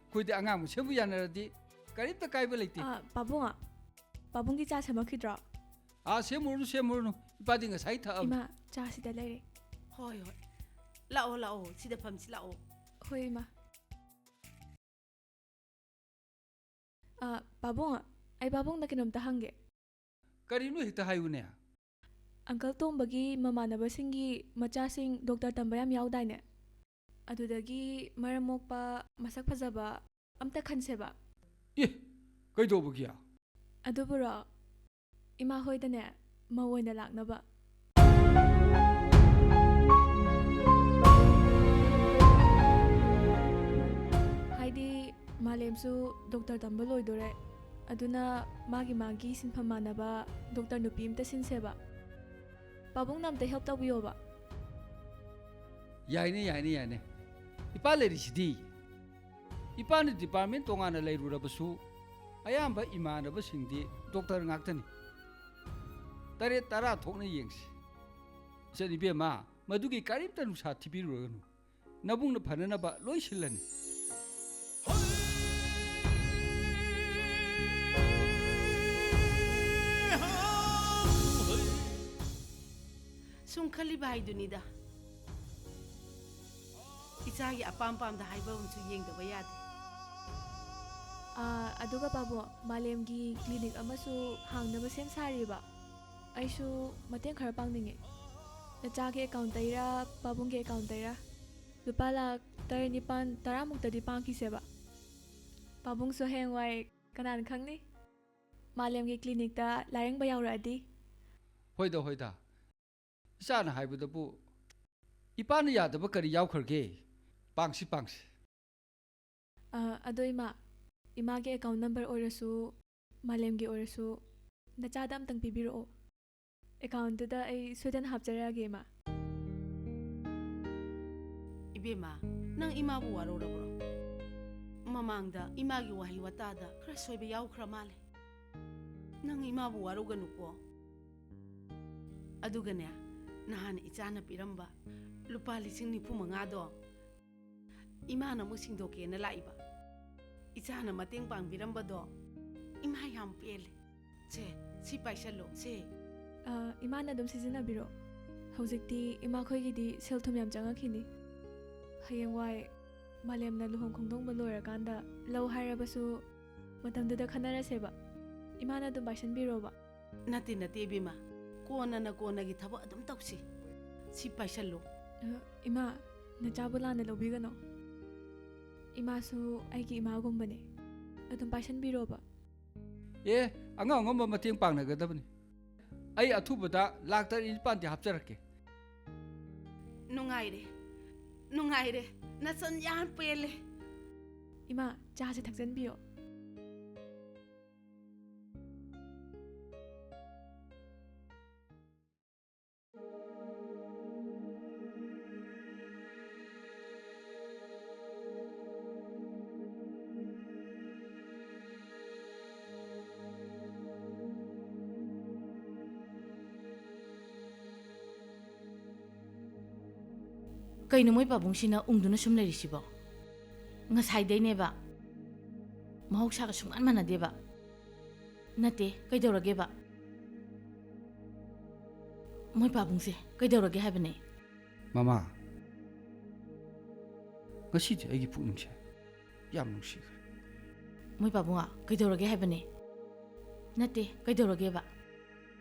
ꯑꯩꯈꯣꯏꯗꯤ ꯑꯉꯥꯡ ꯃꯁꯦꯟꯕꯨ ꯌꯥꯅꯔꯗꯤ ꯀꯔꯤꯝꯇ ꯀꯥꯏꯕ ꯂꯩꯇꯦ꯫ ꯑ, ꯄꯥꯕꯨꯡ, ꯄꯥꯕꯨꯡꯒꯤ ꯆꯥ ꯁꯦꯝꯃꯛꯈꯤꯗ꯭ꯔꯣ? ꯑꯥ, ꯁꯦꯝꯃꯨꯔꯅꯨ, ꯁꯦꯝꯃꯨꯔꯅꯨ꯫ ꯏꯄꯥꯗꯤ ꯉꯁꯥꯏ ꯊꯛꯑꯕꯅꯤ꯫ ꯏꯃꯥ, ꯆꯥ ꯁꯤꯗ ꯂꯩꯔꯦ꯫ ꯍꯣꯏ, ꯍꯣꯏ꯫ ꯂꯥꯛꯑꯣ, ꯂꯥꯛꯑꯣ꯫ ꯁꯤꯗ ꯐꯝꯁꯤ, ꯂꯥꯛꯑꯣ꯫ ꯍꯣꯏ, ꯏꯃꯥ꯫ ꯑ, ꯄꯥꯕꯨꯡ, ꯑꯩ ꯄꯥꯕꯨꯡꯗ ꯀꯩꯅꯣꯝꯇ ꯍꯪꯒꯦ꯫ ꯀꯔꯤꯅꯣ ꯍꯦꯛꯇ ꯍꯥꯏꯌꯨꯅꯦ꯫ ꯑꯪꯀꯜ ꯇꯣꯝꯕꯒꯤ ꯃꯃꯥꯟꯅꯕꯁꯤꯡꯒꯤ ꯃꯆꯥꯁꯤꯡ ꯗꯣꯛꯇꯔ ꯇꯝꯕ ꯌꯥꯝ ꯌꯥꯎꯗꯥꯏꯅꯦ? ꯑꯗꯨꯗꯒꯤ ꯃꯔꯝ ꯃꯣꯛꯄ, ꯃꯁꯛ ꯐꯖꯕ ꯑꯝꯇ ꯈꯟꯁꯦꯕ꯫ ꯑꯦ, ꯀꯩꯗꯧꯕꯒꯤ? ꯑꯗꯨꯕꯨꯔꯣ, ꯏꯃꯥ ꯍꯣꯏꯗꯅꯦ, ꯃꯧ ꯑꯣꯏꯅ ꯂꯥꯛꯅꯕ꯫ ꯍꯥꯏꯗꯤ, ꯃꯥꯂꯦꯝꯁꯨ ꯗꯣꯛꯇꯔ ꯇꯝꯕ ꯂꯣꯏꯗꯣꯔꯦ, ꯑꯗꯨꯅ ꯃꯥꯒꯤ ꯃꯥꯒꯤ ꯁꯤꯟꯐꯝ ꯃꯥꯟꯅꯕ ꯗꯣꯛꯇꯔ ꯅꯨꯄꯤ ꯑꯝꯇ ꯁꯤꯟꯁꯦꯕ꯫ ꯄꯥꯕꯨꯡꯅ ꯑꯝꯇ ꯍꯦꯜꯞ ꯇꯧꯕꯤꯌꯣꯕ꯫ ꯌꯥꯏꯅꯦ, ꯌꯥꯏꯅꯦ, ꯌꯥꯏꯅꯦ꯫ ꯏꯄꯥ ꯂꯩꯔꯤꯁꯤꯗꯤ꯫ ꯏꯄꯥꯅ ꯗꯤꯄꯥꯔꯠꯃꯦꯟ ꯇꯣꯉꯥꯟꯅ ꯂꯩꯔꯨꯔꯕꯁꯨ, ꯑꯌꯥꯝꯕ ꯏꯃꯥꯟꯅꯕꯁꯤꯡꯗꯤ ꯗꯣꯛꯇꯔ ꯉꯥꯛꯇꯅꯤ꯫ ꯇꯔꯦꯠ ꯇꯔꯥ ꯊꯣꯛꯅ ꯌꯦꯡꯁꯤ꯫ ꯏꯆꯟ ꯏꯕꯦꯝꯃ, ꯃꯗꯨꯒꯤ ꯀꯔꯤꯝꯇ ꯅꯨꯡꯁꯥ ꯊꯤꯕꯤꯔꯨꯔꯒꯅꯨ꯫ ꯅꯕꯨꯡꯅ ꯐꯅꯅꯕ ꯂꯣꯏ ꯁꯤꯜꯂꯅꯤ꯫ ꯁꯨꯝ ꯈꯜꯂꯤꯕ ꯍꯥꯏꯗꯨꯅꯤꯗ꯫ ꯏꯆꯥꯒꯤ ꯑꯄꯥꯝ ꯄꯥꯝꯗ ꯍꯥꯏꯕ ꯑꯃꯁꯨ ꯌꯦꯡꯗꯕ ꯌꯥꯗꯦ꯫ ꯑꯥ, ꯑꯗꯨꯒ ꯄꯥꯕꯨꯡ, ꯃꯥꯂꯦꯝꯒꯤ ꯀ꯭ꯂꯤꯅꯤꯛ ꯑꯃꯁꯨ ꯍꯥꯡꯅꯕ ꯁꯦꯝ ꯁꯥꯔꯤꯕ꯫ ꯑꯩꯁꯨ ꯃꯇꯦꯡ ꯈꯔ ꯄꯥꯡꯅꯤꯡꯉꯦ꯫ ꯅꯆꯥꯒꯤ ꯑꯦꯀꯥꯎꯟꯇꯩꯔꯥ, ꯄꯥꯕꯨꯡꯒꯤ ꯑꯦꯀꯥꯎꯟꯇꯩꯔꯥ ꯂꯨꯄꯥ ꯂꯥꯛ ꯇꯔꯦꯠ, ꯅꯤꯄꯥꯟ, ꯇꯔꯥꯃꯨꯛꯇꯗꯤ ꯄꯥꯡꯈꯤꯁꯦꯕ꯫ ꯄꯥꯕꯨꯡꯁꯨ ꯍꯌꯦꯡꯋꯥꯏ ꯀꯅꯥꯅ ꯈꯪꯅꯤ, ꯃꯥꯂꯦꯝꯒꯤ ꯀ꯭ꯂꯤꯅꯤꯛꯇ ꯂꯥꯌꯦꯡꯕ ꯌꯥꯎꯔꯛꯑꯗꯤ꯫ ꯍꯣꯏꯗ, ꯍꯣꯏꯗ꯫ ꯏꯆꯥꯅ ꯍꯥꯏꯕꯗꯕꯨ ꯏꯄꯥꯅ ꯌꯥꯗꯕ ꯀꯔꯤ ꯌꯥꯎꯈ꯭ꯔꯒꯦ? ꯄꯥꯡꯁꯤ, ꯄꯥꯡꯁꯤ꯫ ꯑ, ꯑꯗꯣ ꯏꯃꯥ, ꯏꯃꯥꯒꯤ ꯑꯦꯀꯥꯎꯟ ꯅꯝꯕꯔ ꯑꯣꯏꯔꯁꯨ, ꯃꯥꯂꯦꯝꯒꯤ ꯑꯣꯏꯔꯁꯨ, ꯅꯆꯥꯗ ꯑꯝꯇꯪ ꯄꯤꯕꯤꯔꯛꯑꯣ꯫ ꯑꯦꯀꯥꯎꯟꯗꯨꯗ ꯑꯩ ꯁꯣꯏꯗꯅ ꯍꯥꯞꯆꯔꯛꯑꯒꯦ, ꯏꯃꯥ꯫ ꯏꯕꯦꯝꯃ, ꯅꯪ ꯏꯃꯥꯕꯨ ꯋꯥꯔꯧꯔꯕ꯭ꯔꯣ? ꯃꯃꯥꯡꯗ ꯏꯃꯥꯒꯤ ꯋꯥꯍꯩ ꯋꯥꯇꯥꯗ ꯈꯔ ꯁꯣꯏꯕ ꯌꯥꯎꯈ꯭ꯔ ꯃꯥꯜꯂꯦ꯫ ꯅꯪ ꯏꯃꯥꯕꯨ ꯋꯥꯔꯧꯒꯅꯨꯀꯣ꯫ ꯑꯗꯨꯒꯅꯦ, ꯅꯍꯥꯟ ꯏꯆꯥꯅ ꯄꯤꯔꯝꯕ ꯂꯨꯄꯥ ꯂꯤꯁꯤꯡ ꯅꯤꯐꯨ ꯃꯉꯥꯗꯣ ꯏꯃꯥꯅ ꯑꯃꯨꯛ ꯁꯤꯡꯗꯣꯛꯀꯦꯅ ꯂꯥꯛꯏꯕ꯫ ꯏꯆꯥꯅ ꯃꯇꯦꯡ ꯄꯥꯡꯕꯤꯔꯝꯕꯗꯣ ꯏꯃꯥ ꯌꯥꯝ ꯄꯦꯜꯂꯦ꯫ ꯁꯦ, ꯁꯤ ꯄꯥꯏꯁꯜꯂꯣ, ꯁꯦ꯫ ꯑ, ꯏꯃꯥꯅ ꯑꯗꯨꯝ ꯁꯤꯖꯤꯟꯅꯕꯤꯔꯣ꯫ ꯍꯧꯖꯤꯛꯇꯤ ꯏꯃꯥꯈꯣꯏꯒꯤꯗꯤ ꯁꯦꯜ ꯊꯨꯝ ꯌꯥꯝ ꯆꯪꯉꯛꯈꯤꯅꯤ꯫ ꯍꯌꯦꯡꯋꯥꯏ ꯃꯥꯂꯦꯝꯅ ꯂꯨꯍꯣꯡ ꯈꯣꯡꯗꯣꯡꯕ ꯂꯣꯏꯔꯀꯥꯟꯗ ꯂꯧ ꯍꯥꯏꯔꯕꯁꯨ ꯃꯇꯝꯗꯨꯗ ꯈꯟꯅꯔꯁꯦꯕ꯫ ꯏꯃꯥꯅ ꯑꯗꯨꯝ ꯄꯥꯏꯁꯟꯕꯤꯔꯣꯕ꯫ ꯅꯠꯇꯦ, ꯅꯠꯇꯦ ꯏꯕꯦꯝꯃ, ꯀꯣꯟꯅꯅ ꯀꯣꯟꯅꯒꯤ ꯊꯕꯛ ꯑꯗꯨꯝ ꯇꯧꯁꯤ꯫ ꯁꯤ ꯄꯥꯏꯁꯜꯂꯨ꯫ ꯑ, ꯏꯃꯥ, ꯅꯆꯥꯕꯨ ꯂꯥꯟꯅ ꯂꯧꯕꯤꯒꯅꯨ꯫ ꯏꯃꯥꯁꯨ ꯑꯩꯒꯤ ꯏꯃꯥꯒꯨꯝꯕꯅꯦ꯫ ꯑꯗꯨꯝ ꯄꯥꯏꯁꯟꯕꯤꯔꯣꯕ꯫ ꯑꯦ, ꯑꯉꯝ ꯑꯉꯝꯕ ꯃꯇꯦꯡ ꯄꯥꯡꯅꯒꯗꯕꯅꯤ꯫ ꯑꯩ ꯑꯊꯨꯕꯗ ꯂꯥꯛ ꯇꯔꯦꯠ ꯅꯤꯄꯥꯟꯗꯤ ꯍꯥꯞꯆꯔꯛꯀꯦ꯫ ꯅꯨꯡꯉꯥꯏꯔꯦ, ꯅꯨꯡꯉꯥꯏꯔꯦ꯫ ꯅꯆꯟ ꯌꯥꯝ ꯄꯦꯜꯂꯦ꯫ ꯏꯃꯥ, ꯆꯥꯁꯦ ꯊꯛꯆꯟꯕꯤꯌꯣ꯫ ꯀꯩꯅꯣ ꯃꯣꯏ ꯄꯥꯕꯨꯡꯁꯤꯅ ꯎꯪꯗꯨꯅ ꯁꯨꯝ ꯂꯩꯔꯤꯁꯤꯕꯣ? ꯉꯁꯥꯏꯗꯩꯅꯦꯕ꯫ ꯃꯍꯧꯁꯥꯒ ꯁꯨꯡꯃꯥꯟ ꯃꯥꯟꯅꯗꯦꯕ꯫ ꯅꯠꯇꯦ, ꯀꯩꯗꯧꯔꯒꯦꯕ? ꯃꯣꯏ ꯄꯥꯕꯨꯡꯁꯦ ꯀꯩꯗꯧꯔꯒꯦ ꯍꯥꯏꯕꯅꯦ? ꯃꯃꯥ, ꯉꯁꯤꯗꯤ ꯑꯩꯒꯤ ꯄꯨꯛꯅꯤꯡꯁꯦ ꯌꯥꯝ ꯅꯨꯡꯁꯤꯈ꯭ꯔꯦ꯫ ꯃꯣꯏ ꯄꯥꯕꯨꯡ, ꯀꯩꯗꯧꯔꯒꯦ ꯍꯥꯏꯕꯅꯦ? ꯅꯠꯇꯦ, ꯀꯩꯗꯧꯔꯒꯦꯕ?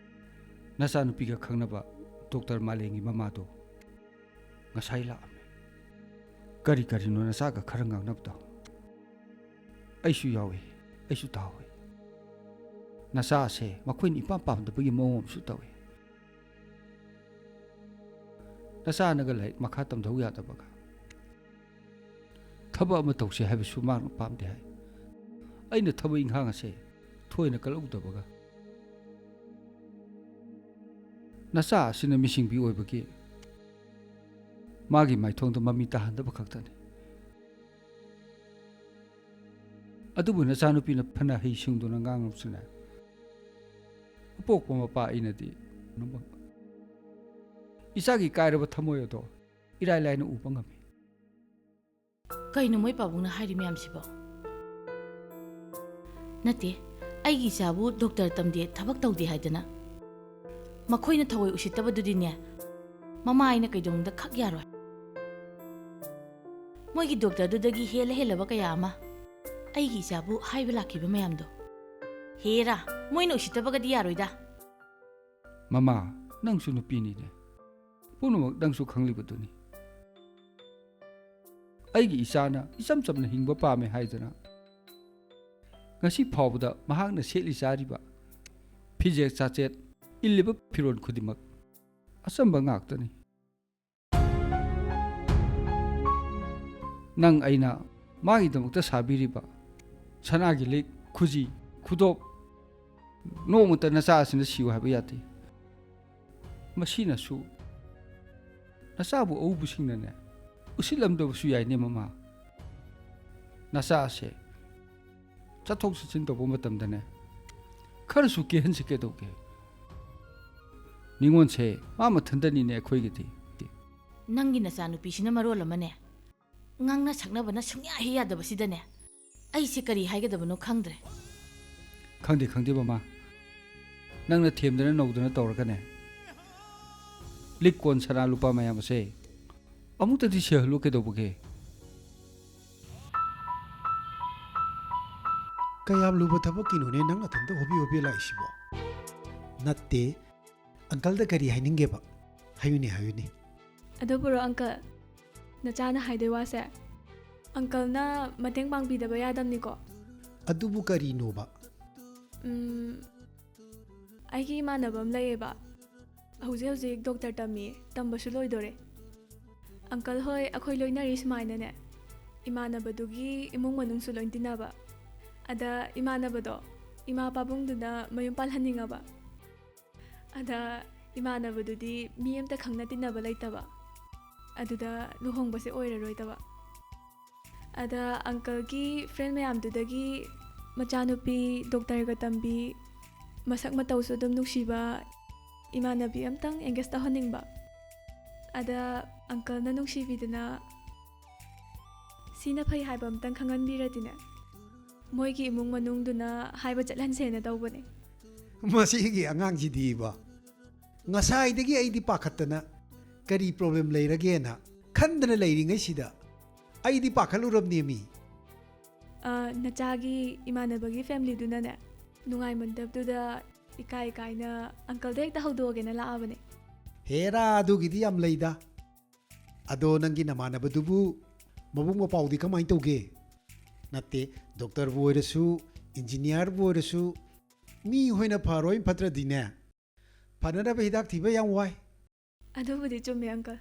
ꯅꯆꯥꯅꯨꯄꯤꯒ ꯈꯪꯅꯕ ꯗꯣꯛꯇꯔ ꯃꯥꯂꯦꯝꯒꯤ ꯃꯃꯥꯗꯣ ꯉꯁꯥꯏ ꯂꯥꯛꯑꯝꯃꯦ꯫ ꯀꯔꯤ ꯀꯔꯤꯅꯣ ꯅꯆꯥꯒ ꯈꯔ ꯉꯥꯡꯅꯕꯗꯣ? ꯑꯩꯁꯨ ꯌꯥꯎꯏ, ꯑꯩꯁꯨ ꯇꯥꯍꯧꯏ꯫ ꯅꯆꯥꯁꯦ ꯃꯈꯣꯏꯅ ꯏꯄꯥꯝ ꯄꯥꯝꯗꯕꯒꯤ ꯃꯑꯣꯡ ꯑꯃꯁꯨ ꯇꯧꯏ꯫ ꯅꯆꯥꯅꯒ ꯂꯥꯏꯔꯤꯛ ꯃꯈꯥ ꯇꯝꯊꯧ ꯌꯥꯗꯕꯒ, ꯊꯕꯛ ꯑꯃ ꯇꯧꯁꯦ ꯍꯥꯏꯕꯁꯨ ꯃꯥꯅ ꯄꯥꯝꯗꯦ ꯍꯥꯏ꯫ ꯑꯩꯅ ꯊꯕꯛ ꯏꯪꯈꯥꯡ ꯑꯁꯦ ꯊꯣꯏꯅ ꯀꯜꯍꯧꯗꯕꯒ, ꯅꯆꯥ ꯑꯁꯤꯅ ꯃꯤꯁꯤꯡꯕꯤ ꯑꯣꯏꯕꯒꯤ ꯃꯥꯒꯤ ꯃꯥꯏꯊꯣꯡꯗ ꯃꯃꯤ ꯇꯥꯍꯟꯗꯕ ꯈꯛꯇꯅꯤ꯫ ꯑꯗꯨꯕꯨ ꯅꯆꯥꯅꯨꯄꯤꯅ ꯐꯅ ꯍꯩ ꯁꯤꯡꯗꯨꯅ ꯉꯥꯡꯂꯕꯁꯨꯅꯦ, ꯑꯄꯣꯛꯄ ꯃꯄꯥ ꯑꯩꯅꯗꯤ ꯏꯆꯥꯒꯤ ꯀꯥꯏꯔꯕ ꯊꯃꯣꯏ ꯑꯗꯣ ꯏꯔꯥꯏ ꯂꯥꯏꯅ ꯎꯕ ꯉꯝꯃꯤ꯫ ꯀꯩꯅꯣ ꯃꯣꯏ ꯄꯥꯕꯨꯡꯅ ꯍꯥꯏꯔꯤ ꯃꯌꯥꯝꯁꯤꯕꯣ? ꯅꯠꯇꯦ, ꯑꯩꯒꯤ ꯏꯆꯥꯕꯨ ꯗꯣꯛꯇꯔ ꯇꯝꯗꯦ, ꯊꯕꯛ ꯇꯧꯗꯦ ꯍꯥꯏꯗꯅ ꯃꯈꯣꯏꯅ ꯊꯑꯣꯏ ꯎꯁꯤꯠꯇꯕꯗꯨꯗꯤꯅꯦ, ꯃꯃꯥ ꯑꯩꯅ ꯀꯩꯗꯧꯅꯨꯡꯗ ꯈꯛ ꯌꯥꯔꯣꯏ꯫ ꯃꯣꯏꯒꯤ ꯗꯣꯛꯇꯔꯗꯨꯗꯒꯤ ꯍꯦꯜꯂ ꯍꯦꯜꯂꯕ ꯀꯌꯥ ꯑꯃ ꯑꯩꯒꯤ ꯏꯆꯥꯕꯨ ꯍꯥꯏꯕ ꯂꯥꯛꯈꯤꯕ ꯃꯌꯥꯝꯗꯣ꯫ ꯍꯦꯔꯥ, ꯃꯣꯏꯅ ꯎꯁꯤꯠꯇꯕꯒꯗꯤ ꯌꯥꯔꯣꯏꯗ꯫ ꯃꯃꯥ, ꯅꯪꯁꯨ ꯅꯨꯄꯤꯅꯤꯅꯦ꯫ ꯄꯨꯝꯅꯃꯛ ꯅꯪꯁꯨ ꯈꯪꯂꯤꯕꯗꯨꯅꯤ꯫ ꯑꯩꯒꯤ ꯏꯆꯥꯅ ꯏꯆꯝ ꯆꯝꯅ ꯍꯤꯡꯕ ꯄꯥꯝꯃꯦ ꯍꯥꯏꯗꯅ ꯉꯁꯤ ꯐꯥꯎꯕꯗ ꯃꯍꯥꯛꯅ ꯁꯦꯠꯂꯤ ꯆꯥꯔꯤꯕ ꯐꯤꯖꯦꯠ ꯆꯥꯆꯦꯠ, ꯏꯜꯂꯤꯕ ꯐꯤꯔꯣꯜ ꯈꯨꯗꯤꯡꯃꯛ ꯑꯆꯝꯕ ꯉꯥꯛꯇꯅꯤ꯫ ꯅꯪ ꯑꯩꯅ ꯃꯥꯒꯤꯗꯃꯛꯇ ꯁꯥꯕꯤꯔꯤꯕ ꯁꯅꯥꯒꯤ ꯂꯤꯛ, ꯈꯨꯖꯤ, ꯈꯨꯗꯣꯞ, ꯅꯣꯡꯃꯇ ꯅꯆꯥ ꯑꯁꯤꯅ ꯁꯤꯌꯨ ꯍꯥꯏꯕ ꯌꯥꯗꯦ꯫ ꯃꯁꯤꯅꯁꯨ ꯅꯆꯥꯕꯨ ꯑꯎꯕꯁꯤꯡꯅꯅꯦ ꯎꯁꯤꯠꯂꯝꯗꯕꯁꯨ ꯌꯥꯏꯅꯦ ꯃꯃꯥ꯫ ꯅꯆꯥ ꯑꯁꯦ ꯆꯠꯊꯣꯛ ꯆꯠꯁꯤꯟ ꯇꯧꯕ ꯃꯇꯝꯗꯅꯦ ꯈꯔꯁꯨ ꯀꯦꯍꯟꯁꯤ ꯀꯩꯗꯧꯒꯦ? ꯅꯤꯉꯣꯟꯁꯦ ꯃꯥ ꯃꯊꯟꯇꯅꯤꯅꯦ ꯑꯩꯈꯣꯏꯒꯤꯗꯤ꯫ ꯅꯪꯒꯤ ꯅꯆꯥꯅꯨꯄꯤꯁꯤꯅ ꯃꯔꯣꯜ ꯑꯃꯅꯦ, ꯉꯥꯡꯅ ꯁꯛꯅꯕꯅ ꯁꯨꯡꯌꯥ ꯍꯦꯛ ꯌꯥꯗꯕꯁꯤꯗꯅꯦ, ꯑꯩꯁꯦ ꯀꯔꯤ ꯍꯥꯏꯒꯗꯕꯅꯣ ꯈꯪꯗ꯭ꯔꯦ꯫ ꯈꯪꯗꯦ, ꯈꯪꯗꯦ ꯃꯃꯥ꯫ ꯅꯪꯅ ꯊꯦꯝꯗꯅ ꯅꯧꯗꯅ ꯇꯧꯔꯒꯅꯦ, ꯂꯤꯛ ꯀꯣꯟ ꯁꯅꯥ ꯂꯨꯄꯥ ꯃꯌꯥꯝ ꯑꯁꯦ ꯑꯃꯨꯛꯇꯗꯤ ꯁꯤꯍꯜꯂꯨ ꯀꯩꯗꯧꯕꯒꯦ? ꯀꯌꯥꯝ ꯂꯨꯕ ꯊꯕꯛꯀꯤꯅꯣꯅꯦ ꯅꯪ ꯅꯊꯟꯇ ꯍꯣꯕꯤ ꯍꯣꯕꯤ ꯂꯥꯛꯏꯁꯤꯕꯣ? ꯅꯠꯇꯦ, ꯑꯪꯀꯜꯗ ꯀꯔꯤ ꯍꯥꯏꯅꯤꯡꯒꯦꯕ? ꯍꯥꯏꯌꯨꯅꯦ, ꯍꯥꯏꯌꯨꯅꯦ꯫ ꯑꯗꯨꯕꯨꯔꯣ ꯑꯪꯀꯜ, ꯅꯆꯥꯅ ꯍꯥꯏꯗꯣꯏ ꯋꯥꯁꯦ? ꯑꯪꯀꯜꯅ ꯃꯇꯦꯡ ꯄꯥꯡꯕꯤꯗꯕ ꯌꯥꯗꯕꯅꯤꯀꯣ꯫ ꯑꯗꯨꯕꯨ ꯀꯔꯤꯅꯣꯕ? ꯎꯝ, ꯑꯩꯒꯤ ꯏꯃꯥꯟꯅꯕ ꯑꯃ ꯂꯩꯌꯦꯕ, ꯍꯧꯖꯤꯛ ꯍꯧꯖꯤꯛ ꯗꯣꯛꯇꯔ ꯇꯝꯃꯤ, ꯇꯝꯕꯁꯨ ꯂꯣꯏꯗꯣꯔꯦ꯫ ꯑꯪꯀꯜ ꯍꯣꯏ ꯑꯩꯈꯣꯏ ꯂꯣꯏꯅꯔꯤ ꯁꯨꯃꯥꯏꯅꯅꯦ, ꯏꯃꯥꯟꯅꯕꯗꯨꯒꯤ ꯏꯃꯨꯡ ꯃꯅꯨꯡꯁꯨ ꯂꯣꯏ ꯇꯤꯟꯅꯕ꯫ ꯑꯗ ꯏꯃꯥꯟꯅꯕꯗꯣ ꯏꯃꯥ ꯄꯥꯕꯨꯡꯗꯨꯅ ꯃꯌꯨꯝ ꯄꯥꯜꯍꯟꯅꯤꯡꯉꯕ꯫ ꯑꯗ ꯏꯃꯥꯟꯅꯕꯗꯨꯗꯤ ꯃꯤ ꯑꯝꯇ ꯈꯪꯅ ꯇꯤꯟꯅꯕ ꯂꯩꯇꯕ, ꯑꯗꯨꯗ ꯂꯨꯍꯣꯡꯕꯁꯦ ꯑꯣꯏꯔꯔꯣꯏꯗꯕ꯫ ꯑꯗ ꯑꯪꯀꯜꯒꯤ ꯐ꯭ꯔꯦꯟ ꯃꯌꯥꯝꯗꯨꯗꯒꯤ ꯃꯆꯥꯅꯨꯄꯤ ꯗꯣꯛꯇꯔꯒ ꯇꯝꯕꯤ, ꯃꯁꯛ ꯃꯇꯧꯁꯨ ꯑꯗꯨꯝ ꯅꯨꯡꯁꯤꯕ ꯏꯃꯥꯟꯅꯕꯤ ꯑꯝꯇꯪ ꯑꯦꯡꯒꯦꯖ ꯇꯧꯍꯟꯅꯤꯡꯕ꯫ ꯑꯗ ꯑꯪꯀꯜꯅ ꯅꯨꯡꯁꯤꯕꯤꯗꯅ ꯁꯤꯅ ꯐꯩ ꯍꯥꯏꯕ ꯑꯝꯇꯪ ꯈꯪꯍꯟꯕꯤꯔꯗꯤꯅꯦ, ꯃꯣꯏꯒꯤ ꯏꯃꯨꯡ ꯃꯅꯨꯡꯗꯨꯅ ꯍꯥꯏꯕ ꯆꯠꯍꯟꯁꯦꯅ ꯇꯧꯕꯅꯦ꯫ ꯃꯁꯤꯒꯤ ꯑꯉꯥꯡꯁꯤꯗꯤꯕ, ꯉꯁꯥꯏꯗꯒꯤ ꯑꯩꯗꯤ ꯄꯥꯈꯠꯇꯅ ꯀꯔꯤ ꯄ꯭ꯔꯣꯕ꯭ꯂꯦꯝ ꯂꯩꯔꯒꯦꯅ ꯈꯟꯗꯅ ꯂꯩꯔꯤꯉꯩꯁꯤꯗ ꯑꯩꯗꯤ ꯄꯥꯈꯠꯂꯨꯔꯕꯅꯦꯃꯤ꯫ ꯑ, ꯅꯆꯥꯒꯤ ꯏꯃꯥꯟꯅꯕꯒꯤ ꯐꯦꯃꯤꯂꯤꯗꯨꯅꯅꯦ, ꯅꯨꯡꯉꯥꯏꯃꯟꯗꯕꯗꯨꯗ ꯏꯀꯥꯏ ꯏꯀꯥꯏꯅ ꯑꯪꯀꯜꯗ ꯍꯦꯛꯇ ꯍꯧꯗꯣꯛꯑꯒꯦꯅ ꯂꯥꯛꯑꯕꯅꯦ꯫ ꯍꯦꯔꯥ, ꯑꯗꯨꯒꯤꯗꯤ ꯌꯥꯝ ꯂꯩꯗ꯫ ꯑꯗꯣ ꯅꯪꯒꯤ ꯅꯃꯥꯟꯅꯕꯗꯨꯕꯨ ꯃꯕꯨꯡ ꯃꯄꯥꯎꯗꯤ ꯀꯃꯥꯏꯅ ꯇꯧꯒꯦ? ꯅꯠꯇꯦ, ꯗꯣꯛꯇꯔꯕꯨ ꯑꯣꯏꯔꯁꯨ, ꯏꯟꯖꯤꯅꯤꯌꯥꯔꯕꯨ ꯑꯣꯏꯔꯁꯨ, ꯃꯤ ꯍꯣꯏꯅ ꯐꯔꯣꯏ ꯐꯠꯇ꯭ꯔꯗꯤꯅꯦ, ꯐꯅꯅꯕ ꯍꯤꯗꯥꯛ ꯊꯤꯕ ꯌꯥꯝ ꯋꯥꯏ꯫ ꯑꯗꯨꯕꯨꯗꯤ ꯆꯨꯝꯃꯦ ꯑꯪꯀꯜ꯫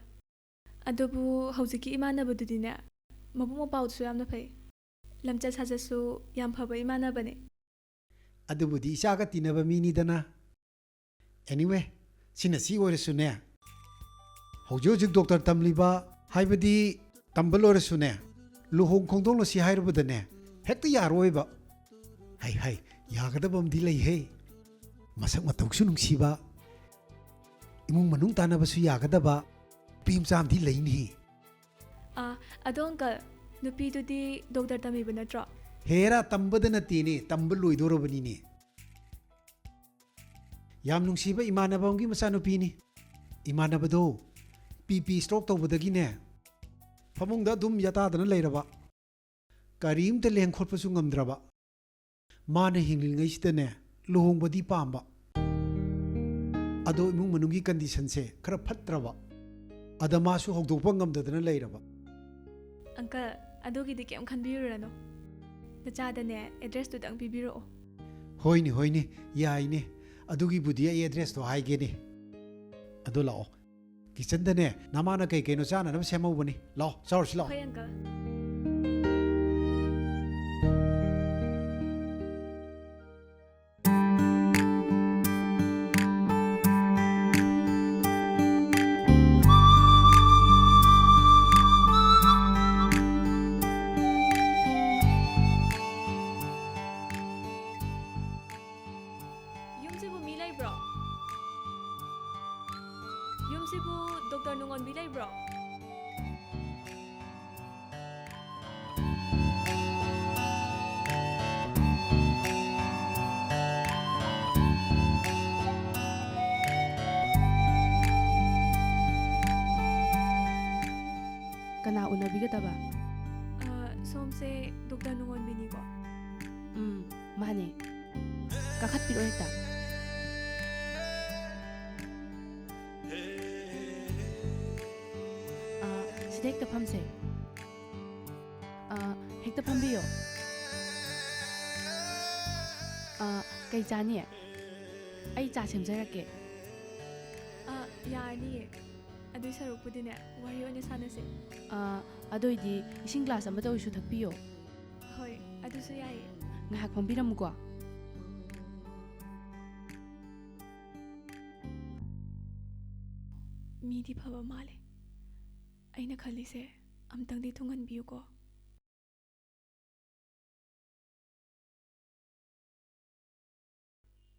ꯑꯗꯨꯕꯨ ꯍꯧꯖꯤꯛꯀꯤ ꯏꯃꯥꯟꯅꯕꯗꯨꯗꯤꯅꯦ, ꯃꯕꯨꯡ ꯃꯄꯥꯎꯁꯨ ꯌꯥꯝꯅ ꯐꯩ, ꯂꯝꯆꯠ ꯁꯥꯖꯠꯁꯨ ꯌꯥꯝ ꯐꯕ ꯏꯃꯥꯟꯅꯕꯅꯦ꯫ ꯑꯗꯨꯕꯨꯗꯤ ꯏꯆꯥꯒ ꯇꯤꯟꯅꯕ ꯃꯤꯅꯤꯗꯅ꯫ Anyway, ꯁꯤꯅ ꯁꯤ ꯑꯣꯏꯔꯁꯨꯅꯦ, ꯍꯧꯖꯤꯛ ꯍꯧꯖꯤꯛ ꯗꯣꯛꯇꯔ ꯇꯝꯂꯤꯕ, ꯍꯥꯏꯕꯗꯤ ꯇꯝꯕ ꯂꯣꯏꯔꯁꯨꯅꯦ, ꯂꯨꯍꯣꯡ ꯈꯣꯡꯗꯣꯡꯂꯁꯤ ꯍꯥꯏꯔꯨꯕꯗꯅꯦ, ꯍꯦꯛꯇ ꯌꯥꯔꯣꯏꯕ꯫ ꯍꯩ ꯍꯩ, ꯌꯥꯒꯗꯕ ꯑꯃꯗꯤ ꯂꯩꯍꯦ꯫ ꯃꯁꯛ ꯃꯇꯧꯁꯨ ꯅꯨꯡꯁꯤꯕ, ꯏꯃꯨꯡ ꯃꯅꯨꯡ ꯇꯥꯟꯅꯕꯁꯨ ꯌꯥꯒꯗꯕ, ꯅꯨꯄꯤ ꯃꯆꯥ ꯑꯃꯗꯤ ꯂꯩꯅꯤ꯫ ꯑꯥ, ꯑꯗꯣ ꯑꯪꯀꯜ, ꯅꯨꯄꯤꯗꯨꯗꯤ ꯗꯣꯛꯇꯔ ꯇꯝꯃꯤꯕ ꯅꯠꯇ꯭ꯔꯣ? ꯍꯦꯔꯥ, ꯇꯝꯕꯗ ꯅꯠꯇꯦꯅꯦ, ꯇꯝꯕ ꯂꯣꯏꯗꯣꯔꯕꯅꯤꯅꯦ꯫ ꯌꯥꯝ ꯅꯨꯡꯁꯤꯕ ꯏꯃꯥꯟꯅꯕ ꯑꯃꯒꯤ ꯃꯆꯥꯅꯨꯄꯤꯅꯤ꯫ ꯏꯃꯥꯟꯅꯕꯗꯣ ꯄꯤ ꯄꯤ ꯁ꯭ꯇ꯭ꯔꯣꯛ ꯇꯧꯕꯗꯒꯤꯅꯦ, ꯐꯃꯨꯡꯗ ꯑꯗꯨꯝ ꯌꯥꯇꯥꯗꯅ ꯂꯩꯔꯕ꯫ ꯀꯔꯤꯝꯇ ꯂꯦꯡ ꯈꯣꯠꯄꯁꯨ ꯉꯝꯗ꯭ꯔꯕ꯫ ꯃꯥꯅ ꯍꯤꯡꯂꯤꯉꯩꯁꯤꯗꯅꯦ, ꯂꯨꯍꯣꯡꯕꯗꯤ ꯄꯥꯝꯕ꯫ ꯑꯗꯣ ꯏꯃꯨꯡ ꯃꯅꯨꯡꯒꯤ ꯀꯟꯗꯤꯁꯟꯁꯦ ꯈꯔ ꯐꯠꯇ꯭ꯔꯕ꯫ ꯑꯗ ꯃꯥꯁꯨ ꯍꯧꯗꯣꯛꯄ ꯉꯝꯗꯗꯅ ꯂꯩꯔꯕ꯫ ꯑꯪꯀꯜ, ꯑꯗꯨꯒꯤꯗꯤ ꯀꯩꯝ ꯈꯟꯕꯤꯔꯨꯔꯅꯨ꯫ ꯅꯆꯥꯗꯅꯦ ꯑꯦꯗ꯭ꯔꯦꯁꯇꯨꯗꯪ ꯄꯤꯕꯤꯔꯛꯑꯣ꯫ ꯍꯣꯏꯅꯦ, ꯍꯣꯏꯅꯦ, ꯌꯥꯏꯅꯦ꯫ ꯑꯗꯨꯒꯤꯕꯨꯗꯤ ꯑꯩ ꯑꯦꯗ꯭ꯔꯦꯁꯇꯣ ꯍꯥꯏꯒꯦꯅꯦ꯫ ꯑꯗꯣ ꯂꯥꯛꯑꯣ, ꯀꯤꯆꯟꯗꯅꯦ ꯅꯃꯥꯅ ꯀꯩ ꯀꯩꯅꯣ ꯆꯥꯅꯅꯕ ꯁꯦꯝꯍꯧꯕꯅꯤ꯫ ꯂꯥꯛꯑꯣ, ꯆꯥꯔꯨꯁꯤ ꯂꯥꯛꯑꯣ꯫ ꯍꯣꯏ, ꯑꯪꯀꯜ꯫ ꯌꯨꯝꯁꯤꯕꯨ ꯃꯤ ꯂꯩꯕ꯭ꯔꯣ? ꯌꯨꯝꯁꯤꯕꯨ ꯗꯣꯛꯇꯔ ꯅꯨꯡꯉꯣꯟꯕꯤ ꯂꯩꯕ꯭ꯔꯣ? ꯀꯅꯥ ꯎꯅꯕꯤꯒꯗꯕ? ꯑ, ꯁꯣꯝꯁꯦ ꯗꯣꯛꯇꯔ ꯅꯨꯡꯉꯣꯟꯕꯤꯅꯤꯀꯣ? ꯎꯝ, ꯃꯥꯅꯦ꯫ ꯀꯥꯈꯠꯄꯤꯔꯛꯑꯣ ꯍꯦꯛꯇ꯫ ꯑ, ꯁꯤꯗ ꯍꯦꯛꯇ ꯐꯝꯁꯦ꯫ ꯑ, ꯍꯦꯛꯇ ꯐꯝꯕꯤꯌꯣ꯫ ꯑ, ꯀꯩ ꯆꯥꯅꯤ? ꯑꯩ ꯆꯥ ꯁꯦꯝꯖꯔꯛꯀꯦ꯫ ꯑ, ꯌꯥꯔꯅꯤꯌꯦ꯫ ꯑꯗꯨꯏ ꯁꯔꯨꯛꯄꯨꯗꯤꯅꯦ, ꯋꯥꯔꯤ ꯑꯣꯏꯅ ꯁꯥꯟꯅꯁꯦ꯫ ꯑ, ꯑꯗꯨ ꯑꯣꯏꯗꯤ ꯏꯁꯤꯡ ꯒ꯭ꯂꯥꯁ ꯑꯃꯇ ꯑꯣꯏꯔꯁꯨ ꯊꯛꯄꯤꯌꯣ꯫ ꯍꯣꯏ, ꯑꯗꯨꯁꯨ ꯌꯥꯏꯌꯦ꯫ ꯉꯥꯏꯍꯥꯛ ꯐꯝꯕꯤꯔꯝꯃꯨꯀꯣ꯫ ꯃꯤꯗꯤ ꯐꯕ ꯃꯥꯜꯂꯦ꯫ ꯑꯩꯅ ꯈꯜꯂꯤꯁꯦ ꯑꯝꯇꯪꯗꯤ ꯊꯨꯡꯍꯟꯕꯤꯌꯨꯀꯣ꯫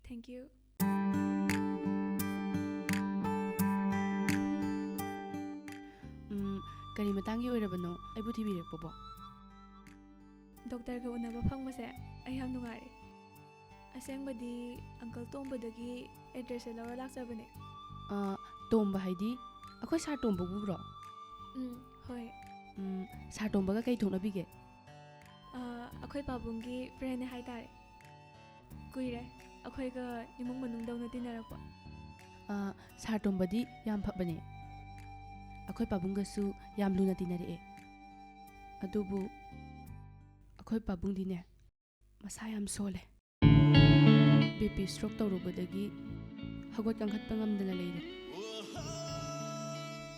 Thank you. ꯀꯔꯤ ꯃꯇꯥꯡꯒꯤ ꯑꯣꯏꯔꯕꯅꯣ ꯑꯩꯕꯨ ꯊꯤꯕꯤꯔꯛꯄꯕꯣ? ꯗꯣꯛꯇꯔꯒ ꯎꯅꯕ ꯐꯪꯕꯁꯦ ꯑꯩ ꯌꯥꯝ ꯅꯨꯡꯉꯥꯏꯔꯦ꯫ ꯑꯁꯦꯡꯕꯗꯤ ꯑꯪꯀꯜ ꯇꯣꯝꯕꯗꯒꯤ ꯑꯦꯗ꯭ꯔꯦꯁꯁꯦ ꯂꯧꯔ ꯂꯥꯛꯆꯕꯅꯦ꯫ ꯑ, ꯇꯣꯝꯕ ꯍꯥꯏꯗꯤ ꯑꯩꯈꯣꯏ ꯁꯥꯔ ꯇꯣꯝꯕꯕꯨꯔꯣ? ꯎꯝ, ꯍꯣꯏ꯫ ꯎꯝ, ꯁꯥꯔ ꯇꯣꯝꯕꯒ ꯀꯩ ꯊꯣꯛꯅꯕꯤꯒꯦ? ꯑ, ꯑꯩꯈꯣꯏ ꯄꯥꯕꯨꯡꯒꯤ ꯐ꯭ꯔꯦꯟꯅꯦ ꯍꯥꯏꯇꯥꯔꯦ꯫ ꯀꯨꯏꯔꯦ ꯑꯩꯈꯣꯏꯒ ꯏꯃꯨꯡ ꯃꯅꯨꯡꯗꯧꯅ ꯇꯤꯟꯅꯔꯛꯄ꯫ ꯑ, ꯁꯥꯔ ꯇꯣꯝꯕꯗꯤ ꯌꯥꯝ ꯐꯕꯅꯦ꯫ ꯑꯩꯈꯣꯏ ꯄꯥꯕꯨꯡꯒꯁꯨ ꯌꯥꯝ ꯂꯨꯅ ꯇꯤꯟꯅꯔꯛꯑꯦ꯫ ꯑꯗꯨꯕꯨ ꯑꯩꯈꯣꯏ ꯄꯥꯕꯨꯡꯗꯤꯅꯦ, ꯃꯁꯥ ꯌꯥꯝ ꯁꯣꯜꯂꯦ꯫ ꯕꯤ ꯄꯤ ꯁ꯭ꯇ꯭ꯔꯣꯛ ꯇꯧꯔꯨꯕꯗꯒꯤ ꯍꯧꯒꯠ ꯀꯥꯡꯈꯠꯄ ꯉꯝꯗꯅ ꯂꯩꯔꯦ꯫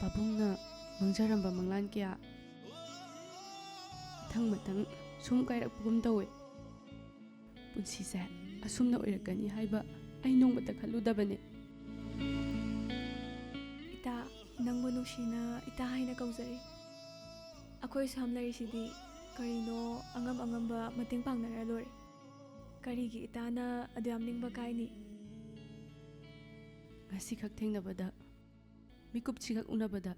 ꯄꯥꯕꯨꯡꯅ ꯃꯪꯖꯔꯝꯕ ꯃꯪꯂꯥꯟ ꯀꯌꯥ ꯃꯊꯪ ꯃꯊꯪ ꯁꯨꯝ ꯀꯥꯏꯔꯛꯄꯒꯨꯝ ꯇꯧꯋꯦ꯫ ꯄꯨꯟꯁꯤꯁꯦ ꯑꯁꯨꯝꯅ ꯑꯣꯏꯔꯛꯀꯅꯤ ꯍꯥꯏꯕ ꯑꯩ ꯅꯣꯡꯃꯇ ꯈꯜꯂꯨꯗꯕꯅꯦ꯫ ꯏꯇꯥ, ꯅꯪꯕꯨ ꯅꯨꯡꯁꯤꯅ ꯏꯇꯥ ꯍꯥꯏꯅ ꯀꯧꯖꯔꯤ꯫ ꯑꯩꯈꯣꯏ ꯁꯨꯝ ꯂꯩꯔꯤꯁꯤꯗꯤ ꯀꯔꯤꯅꯣ ꯑꯉꯝ ꯑꯉꯝꯕ ꯃꯇꯦꯡ ꯄꯥꯡꯅꯔ ꯂꯣꯏꯔꯦ꯫ ꯀꯔꯤꯒꯤ ꯏꯇꯥꯅ ꯑꯗꯨ ꯌꯥꯝ ꯅꯤꯡꯕ ꯀꯥꯏꯅꯤ? ꯉꯁꯤꯈꯛ ꯊꯦꯡꯅꯕꯗ, ꯃꯤꯀꯨꯞꯁꯤꯈꯛ ꯎꯅꯕꯗ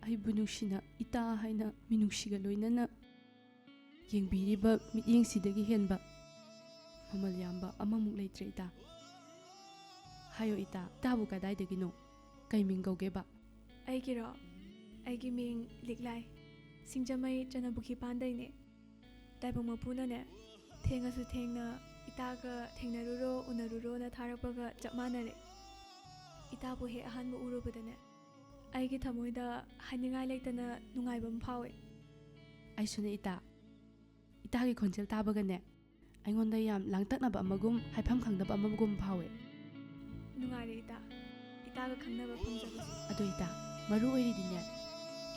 ꯑꯩꯕꯨ ꯅꯨꯡꯁꯤꯅ ꯏꯇꯥ ꯍꯥꯏꯅ ꯃꯤꯅꯨꯡꯁꯤꯒ ꯂꯣꯏꯅꯅ ꯌꯦꯡꯕꯤꯔꯤꯕ ꯃꯤꯠꯌꯦꯡꯁꯤꯗꯒꯤ ꯍꯦꯟꯕ ꯃꯃꯜ ꯌꯥꯝꯕ ꯑꯃꯃꯨꯛ ꯂꯩꯇ꯭ꯔꯦ ꯏꯇꯥ꯫ ꯍꯥꯏꯌꯣ ꯏꯇꯥ, ꯏꯇꯥꯕꯨ ꯀꯗꯥꯏꯗꯒꯤꯅꯣ? ꯀꯩ ꯃꯤꯡ ꯀꯧꯒꯦꯕ? ꯑꯩꯒꯤꯔꯣ? ꯑꯩꯒꯤ ꯃꯤꯡ ꯂꯤꯛꯂꯥꯏ꯫ ꯁꯤꯡꯖꯃꯩ ꯆꯅꯝꯄꯨꯈꯤ ꯄꯥꯟꯗꯩꯅꯦ꯫ ꯇꯥꯏꯕꯪ ꯃꯄꯨꯅꯅꯦ, ꯊꯦꯡꯉꯁꯨ ꯊꯦꯡꯅ ꯏꯇꯥꯒ ꯊꯦꯡꯅꯔꯨꯔꯣ, ꯎꯅꯔꯨꯔꯣꯅ ꯊꯥꯔꯛꯄꯒ ꯆꯞ ꯃꯥꯟꯅꯔꯦ꯫ ꯏꯇꯥꯕꯨ ꯍꯦꯛ ꯑꯍꯥꯟꯕ ꯎꯔꯨꯕꯗꯅꯦ, ꯑꯩꯒꯤ ꯊꯃꯣꯏꯗ ꯍꯥꯏꯅꯤꯡꯉꯥꯏ ꯂꯩꯇꯅ ꯅꯨꯡꯉꯥꯏꯕ ꯑꯃ ꯐꯥꯎꯋꯦ꯫ ꯑꯩꯁꯨꯅꯦ ꯏꯇꯥ꯫ ꯏꯇꯥꯒꯤ ꯈꯣꯟꯖꯦꯜ ꯇꯥꯕꯒꯅꯦ, ꯑꯩꯉꯣꯟꯗ ꯌꯥꯝ ꯂꯥꯡꯇꯛꯅꯕ ꯑꯃꯒꯨꯝ, ꯍꯥꯏꯐꯝ ꯈꯪꯗꯕ ꯑꯃꯒꯨꯝ ꯐꯥꯎꯋꯦ꯫ ꯅꯨꯡꯉꯥꯏꯔꯦ ꯏꯇꯥ, ꯏꯇꯥꯒ ꯈꯪꯅꯕ ꯐꯪꯖꯕꯁꯦ꯫ ꯑꯗꯣ ꯏꯇꯥ, ꯃꯔꯨ ꯑꯣꯏꯔꯤꯗꯤꯅꯦ,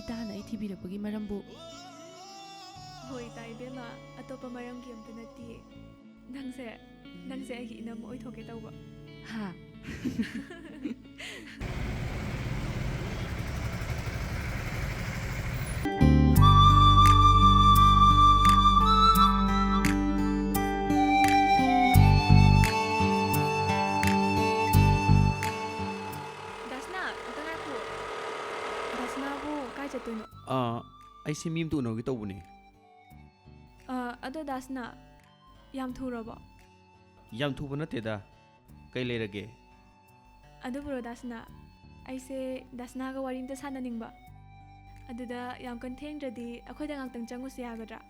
ꯏꯇꯥꯅ ꯑꯩ ꯊꯤꯕꯤꯔꯛꯄꯒꯤ ꯃꯔꯝꯕꯨ꯫ ꯍꯣꯏ ꯏꯇꯥ ꯏꯕꯦꯝꯃ, ꯑꯇꯣꯞꯄ ꯃꯔꯝꯒꯤ ꯑꯝꯇ ꯅꯠꯇꯤꯌꯦ꯫ ꯅꯪꯁꯦ, ꯅꯪꯁꯦ ꯑꯩꯒꯤ ꯏꯅꯝꯃ ꯑꯣꯏꯊꯣꯛꯀꯦ ꯇꯧꯕ꯫ ꯍꯥ? ꯗꯥꯁꯅꯥ, ꯑꯝꯇ ꯉꯥꯏꯈꯣ꯫ ꯗꯥꯁꯅꯥꯕꯨ ꯑꯥ, ꯑꯩꯁꯦ ꯃꯤ ꯑꯝꯇ ꯎꯅꯒꯦ ꯇꯧꯕꯅꯦ꯫ ꯑ, ꯑꯗꯣ ꯗꯥꯁꯅꯥ, ꯌꯥꯝ ꯊꯨꯔꯕꯣ? ꯌꯥꯝ ꯊꯨꯕ ꯅꯠꯇꯦꯗ꯫ ꯀꯩ ꯂꯩꯔꯒꯦ? ꯑꯗꯨꯕꯨꯔꯣ ꯗꯥꯁꯅꯥ, ꯑꯩꯁꯦ ꯗꯥꯁꯅꯥꯒ ꯋꯥꯔꯤ ꯑꯝꯇ ꯁꯥꯟꯅꯅꯤꯡꯕ꯫ ꯑꯗꯨꯗ ꯌꯥꯝ ꯀꯟ ꯊꯦꯡꯗ꯭ꯔꯗꯤ ꯑꯩꯈꯣꯏꯗ ꯉꯥꯛꯇꯪ ꯆꯪꯉꯨꯁꯤ ꯌꯥꯒꯗ꯭ꯔꯥ?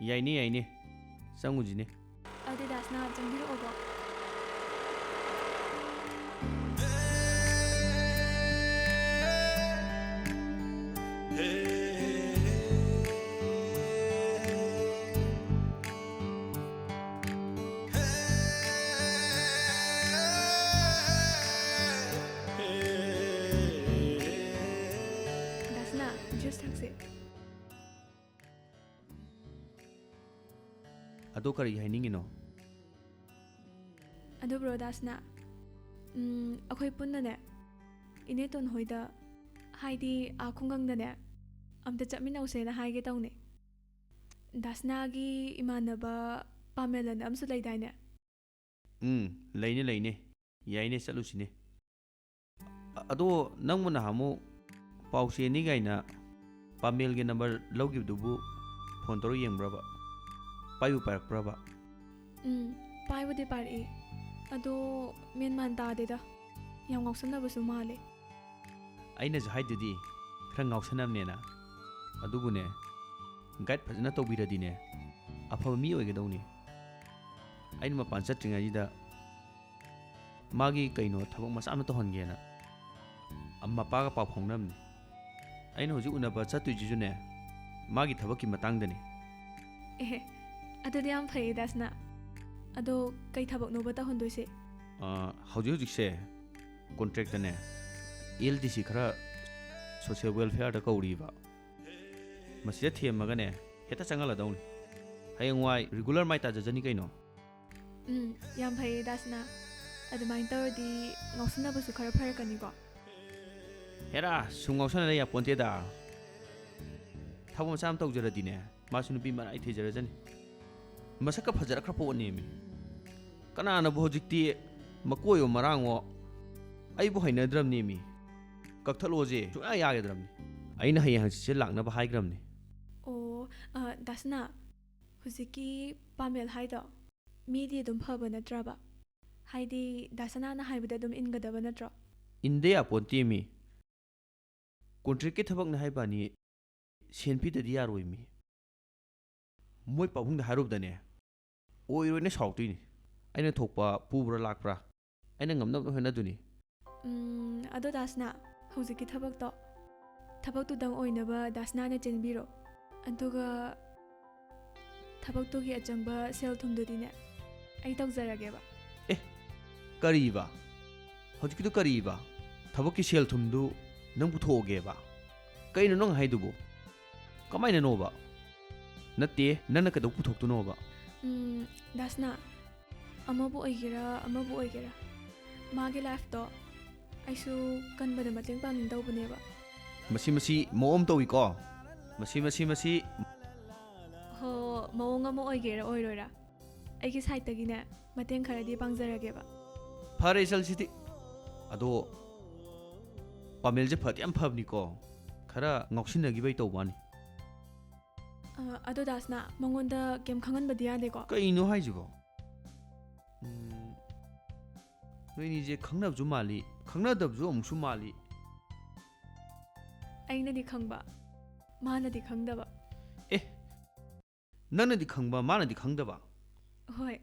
ꯌꯥꯏꯅꯦ, ꯌꯥꯏꯅꯦ꯫ ꯆꯪꯉꯨꯁꯤꯅꯦ꯫ ꯑꯗꯨꯗꯤ ꯗꯥꯁꯅꯥ ꯆꯪꯕꯤꯔꯛꯑꯣꯀꯣ꯫ ꯗꯥꯁꯅꯥ, ꯖꯨꯁ ꯊꯛꯁꯦ꯫ ꯑꯗꯣ ꯀꯔꯤ ꯍꯥꯏꯅꯤꯡꯉꯤꯅꯣ? ꯑꯗꯨ ꯕ꯭ꯔꯣ ꯗꯥꯁꯅꯥ, ꯎꯝ, ꯑꯩꯈꯣꯏ ꯄꯨꯟꯅꯅꯦ, ꯏꯅꯦꯇꯣꯟ ꯍꯣꯏꯗ, ꯍꯥꯏꯗꯤ ꯑꯥ ꯈꯨꯡꯒꯪꯗꯅꯦ, ꯑꯝꯇ ꯆꯠꯃꯤꯟꯅꯧꯁꯦꯅ ꯍꯥꯏꯒꯦ ꯇꯧꯅꯦ꯫ ꯗꯥꯁꯅꯥꯒꯤ ꯏꯃꯥꯟꯅꯕ ꯄꯥꯃꯦꯂꯟ ꯑꯃꯁꯨ ꯂꯩꯗꯥꯏꯅꯦ? ꯎꯝ, ꯂꯩꯅꯦ, ꯂꯩꯅꯦ꯫ ꯌꯥꯏꯅꯦ, ꯆꯠꯂꯨꯁꯤꯅꯦ꯫ ꯑ-, ꯑꯗꯣ ꯅꯪꯕꯨ ꯅꯍꯥꯟꯃꯨꯛ ꯄꯥꯎ ꯆꯦꯅꯤ ꯀꯥꯏꯅ ꯄꯥꯃꯦꯜꯒꯤ ꯅꯝꯕꯔ ꯂꯧꯈꯤꯕꯗꯨꯕꯨ ꯐꯣꯟ ꯇꯧꯔ ꯌꯦꯡꯕ꯭ꯔꯕ? ꯄꯥꯏꯕꯨ ꯄꯥꯏꯔꯛꯄ꯭ꯔꯕ? ꯎꯝ, ꯄꯥꯏꯕꯨꯗꯤ ꯄꯥꯏꯔꯛꯏ꯫ ꯑꯗꯣ ꯃꯦꯟ ꯃꯥꯟ ꯇꯥꯗꯦꯗ꯫ ꯌꯥꯝ ꯉꯥꯎꯁꯟꯅꯕꯁꯨ ꯃꯥꯜꯂꯦ꯫ ꯑꯩꯅꯁꯨ ꯍꯥꯏꯗꯨꯗꯤ ꯈꯔ ꯉꯥꯎꯁꯟꯅꯕꯅꯦꯅ꯫ ꯑꯗꯨꯕꯨꯅꯦ, ꯒꯥꯏꯗ ꯐꯖꯅ ꯇꯧꯕꯤꯔꯗꯤꯅꯦ, ꯑꯐꯕ ꯃꯤ ꯑꯣꯏꯒꯗꯧꯅꯤ꯫ ꯑꯩꯅ ꯃꯄꯥꯟ ꯆꯠꯇ꯭ꯔꯤꯉꯩꯁꯤꯗ ꯃꯥꯒꯤ ꯀꯩꯅꯣ ꯊꯕꯛ ꯃꯆꯥ ꯑꯃ ꯇꯧꯍꯟꯒꯦꯅ ꯃꯄꯥꯒ ꯄꯥꯎ ꯐꯥꯎꯅꯕꯅꯤ꯫ ꯑꯩꯅ ꯍꯧꯖꯤꯛ ꯎꯅꯕ ꯆꯠꯇꯣꯏꯁꯤꯁꯨꯅꯦ, ꯃꯥꯒꯤ ꯊꯕꯛꯀꯤ ꯃꯇꯥꯡꯗꯅꯤ꯫ ꯑꯦꯍꯦ, ꯑꯗꯨꯗꯤ ꯌꯥꯝ ꯐꯩꯌꯦ ꯗꯥꯁꯅꯥ꯫ ꯑꯗꯣ ꯀꯩ ꯊꯕꯛꯅꯣꯕ ꯇꯧꯍꯟꯗꯣꯏꯁꯦ? ꯑ, ꯍꯧꯖꯤꯛ ꯍꯧꯖꯤꯛꯁꯦ ꯀꯣꯟꯇ꯭ꯔꯦꯛꯇꯅꯦ, ꯑꯦꯜ ꯗꯤ ꯁꯤ ꯈꯔ ꯁꯣꯁꯤꯌꯦꯜ ꯋꯦꯜꯐꯤꯌꯔꯗ ꯀꯧꯔꯤꯕ꯫ ꯃꯁꯤꯗ ꯊꯦꯝꯃꯒꯅꯦ, ꯍꯦꯛꯇ ꯆꯪꯍꯜꯂꯗꯧꯅꯤ꯫ ꯍꯌꯦꯡꯋꯥꯏ ꯔꯤꯒꯨꯂꯔ ꯃꯥꯏ ꯇꯥꯖꯖꯅꯤ ꯀꯩꯅꯣ꯫ ꯎꯝ, ꯌꯥꯝ ꯐꯩꯌꯦ ꯗꯥꯁꯅꯥ꯫ ꯑꯗꯨꯃꯥꯏꯅ ꯇꯧꯔꯗꯤ ꯉꯥꯎꯁꯟꯅꯕꯁꯨ ꯈꯔ ꯐꯔꯛꯀꯅꯤꯀꯣ꯫ ꯍꯦꯔꯥ, ꯁꯨꯝ ꯉꯥꯎꯁꯟꯅ ꯌꯥꯄꯣꯟꯇꯦꯗ꯫ ꯊꯕꯛ ꯃꯆꯥ ꯑꯃ ꯇꯧꯖꯔꯗꯤꯅꯦ, ꯃꯥꯁꯨ ꯅꯨꯄꯤ ꯃꯔꯥꯏ ꯊꯤꯖꯔꯖꯅꯤ꯫ ꯃꯁꯛꯀ ꯐꯖꯔꯛꯈ꯭ꯔ ꯄꯣꯠꯅꯦꯃꯤ꯫ ꯀꯅꯥꯅꯕꯨ ꯍꯧꯖꯤꯛꯇꯤ ꯃꯀꯣꯏꯌꯣ ꯃꯔꯥꯡꯉꯣ ꯑꯩꯕꯨ ꯍꯩꯅꯗ꯭ꯔꯕꯅꯦꯃꯤ꯫ ꯀꯛꯊꯠꯂꯣꯁꯦ ꯁꯨꯡꯌꯥ ꯌꯥꯒꯗ꯭ꯔꯕꯅꯤ꯫ ꯑꯩꯅ ꯍꯌꯦꯡ ꯍꯪꯆꯤꯠꯁꯦ ꯂꯥꯛꯅꯕ ꯍꯥꯏꯈ꯭ꯔꯕꯅꯤ꯫ ꯑꯣ, ꯑ, ꯗꯥꯁꯅꯥ, ꯍꯧꯖꯤꯛꯀꯤ ꯄꯥꯃꯦꯜ ꯍꯥꯏꯗꯣ ꯃꯤꯗꯤ ꯑꯗꯨꯝ ꯐꯕ ꯅꯠꯇ꯭ꯔꯕ? ꯍꯥꯏꯗꯤ ꯗꯥꯁꯅꯥꯅ ꯍꯥꯏꯕꯗ ꯑꯗꯨꯝ ꯏꯟꯒꯗꯕ ꯅꯠꯇ꯭ꯔꯣ? ꯏꯟꯗ ꯌꯥꯄꯣꯟꯇꯦ ꯃꯤ꯫ ꯀꯣꯟꯇ꯭ꯔꯦꯛꯀꯤ ꯊꯕꯛꯅꯦ ꯍꯥꯏꯕꯅꯤ, ꯁꯦꯟ ꯄꯤꯗꯗꯤ ꯌꯥꯔꯣꯏ ꯃꯤ꯫ ꯃꯣꯏ ꯄꯥꯕꯨꯡꯗ ꯍꯥꯏꯔꯨꯕꯗꯅꯦ, ꯑꯣꯏꯔꯣꯏꯅ ꯁꯥꯎꯔꯛꯇꯣꯏꯅꯤ꯫ ꯑꯩꯅ ꯊꯣꯛꯄ ꯄꯨꯕ꯭ꯔꯥ ꯂꯥꯛꯄ꯭ꯔꯥ, ꯑꯩꯅ ꯉꯝꯅꯕ ꯍꯣꯠꯅꯗꯣꯏꯅꯤ꯫ ꯎꯝ, ꯑꯗꯣ ꯗꯥꯁꯅꯥ, ꯍꯧꯖꯤꯛꯀꯤ ꯊꯕꯛꯇꯣ, ꯊꯕꯛꯇꯨꯗꯪ ꯑꯣꯏꯅꯕ ꯗꯥꯁꯅꯥꯅ ꯆꯦꯟꯕꯤꯔꯣ꯫ ꯑꯗꯨꯒ ꯊꯕꯛꯇꯨꯒꯤ ꯑꯆꯪꯕ ꯁꯦꯜ ꯊꯨꯝꯗꯨꯗꯤꯅꯦ, ꯑꯩ ꯇꯧꯖꯔꯒꯦꯕ꯫ ꯀꯔꯤꯕ? ꯍꯧꯖꯤꯛꯀꯤꯗꯨ ꯀꯔꯤꯕ? ꯊꯕꯛꯀꯤ ꯁꯦꯜ ꯊꯨꯝꯗꯨ ꯅꯪ ꯄꯨꯊꯣꯛꯑꯒꯦꯕ? ꯀꯩꯅꯣ ꯅꯪ ꯍꯥꯏꯗꯨꯕꯨ? ꯀꯃꯥꯏꯅꯅꯣꯕ? ꯅꯠꯇꯦ, ꯅꯪꯅ ꯀꯩꯗꯧ ꯄꯨꯊꯣꯛꯇꯣꯏꯅꯣꯕ? ꯎꯝ, ꯗꯥꯁꯅꯥ, ꯑꯃꯕꯨ ꯑꯣꯏꯒꯦꯔꯥ ꯑꯃꯕꯨ ꯑꯣꯏꯒꯦꯔꯥ, ꯃꯥꯒꯤ ꯂꯥꯏꯐꯇꯣ ꯑꯩꯁꯨ ꯀꯟꯕꯗ ꯃꯇꯦꯡ ꯄꯥꯡꯅꯤꯡꯗꯧꯕꯅꯦꯕ꯫ ꯃꯁꯤ ꯃꯁꯤ ꯃꯑꯣꯡ ꯑꯃ ꯇꯧꯏꯀꯣ꯫ ꯃꯁꯤ ꯃꯁꯤ ꯃꯁꯤ ꯍꯣ, ꯃꯑꯣꯡ ꯑꯃ ꯑꯣꯏꯒꯦꯔꯥ ꯑꯣꯏꯔꯣꯏꯔꯥ, ꯑꯩꯒꯤ ꯁꯥꯏꯠꯇꯒꯤꯅꯦ ꯃꯇꯦꯡ ꯈꯔꯗꯤ ꯄꯥꯡꯖꯔꯒꯦꯕ꯫ ꯐꯔꯦ, ꯆꯠꯁꯤꯗꯤ꯫ ꯑꯗꯣ ꯄꯥꯃꯦꯜꯁꯦ ꯐꯗꯤ ꯌꯥꯝ ꯐꯕꯅꯤꯀꯣ, ꯈꯔ ꯉꯥꯎꯁꯤꯟꯅꯈꯤꯕꯩ ꯇꯧꯕ ꯋꯥꯅꯤ꯫ ꯑ, ꯑꯗꯣ ꯗꯥꯁꯅꯥ, ꯃꯉꯣꯟꯗ ꯀꯩꯝ ꯈꯪꯍꯟꯕꯗꯤ ꯌꯥꯗꯦꯀꯣ? ꯀꯩꯅꯣ ꯍꯥꯏꯁꯤꯕꯣ? ꯎꯝ, ꯅꯣꯏꯅꯤꯁꯦ ꯈꯪꯅꯕꯁꯨ ꯃꯥꯜꯂꯤ, ꯈꯪꯅꯗꯕꯁꯨ ꯑꯃꯨꯛꯁꯨ ꯃꯥꯜꯂꯤ꯫ ꯑꯩꯅꯗꯤ ꯈꯪꯕ, ꯃꯥꯅꯗꯤ ꯈꯪꯗꯕ꯫ ꯑꯦ, ꯅꯪꯅꯗꯤ ꯈꯪꯕ, ꯃꯥꯅꯗꯤ ꯈꯪꯗꯕ? ꯍꯣꯏ,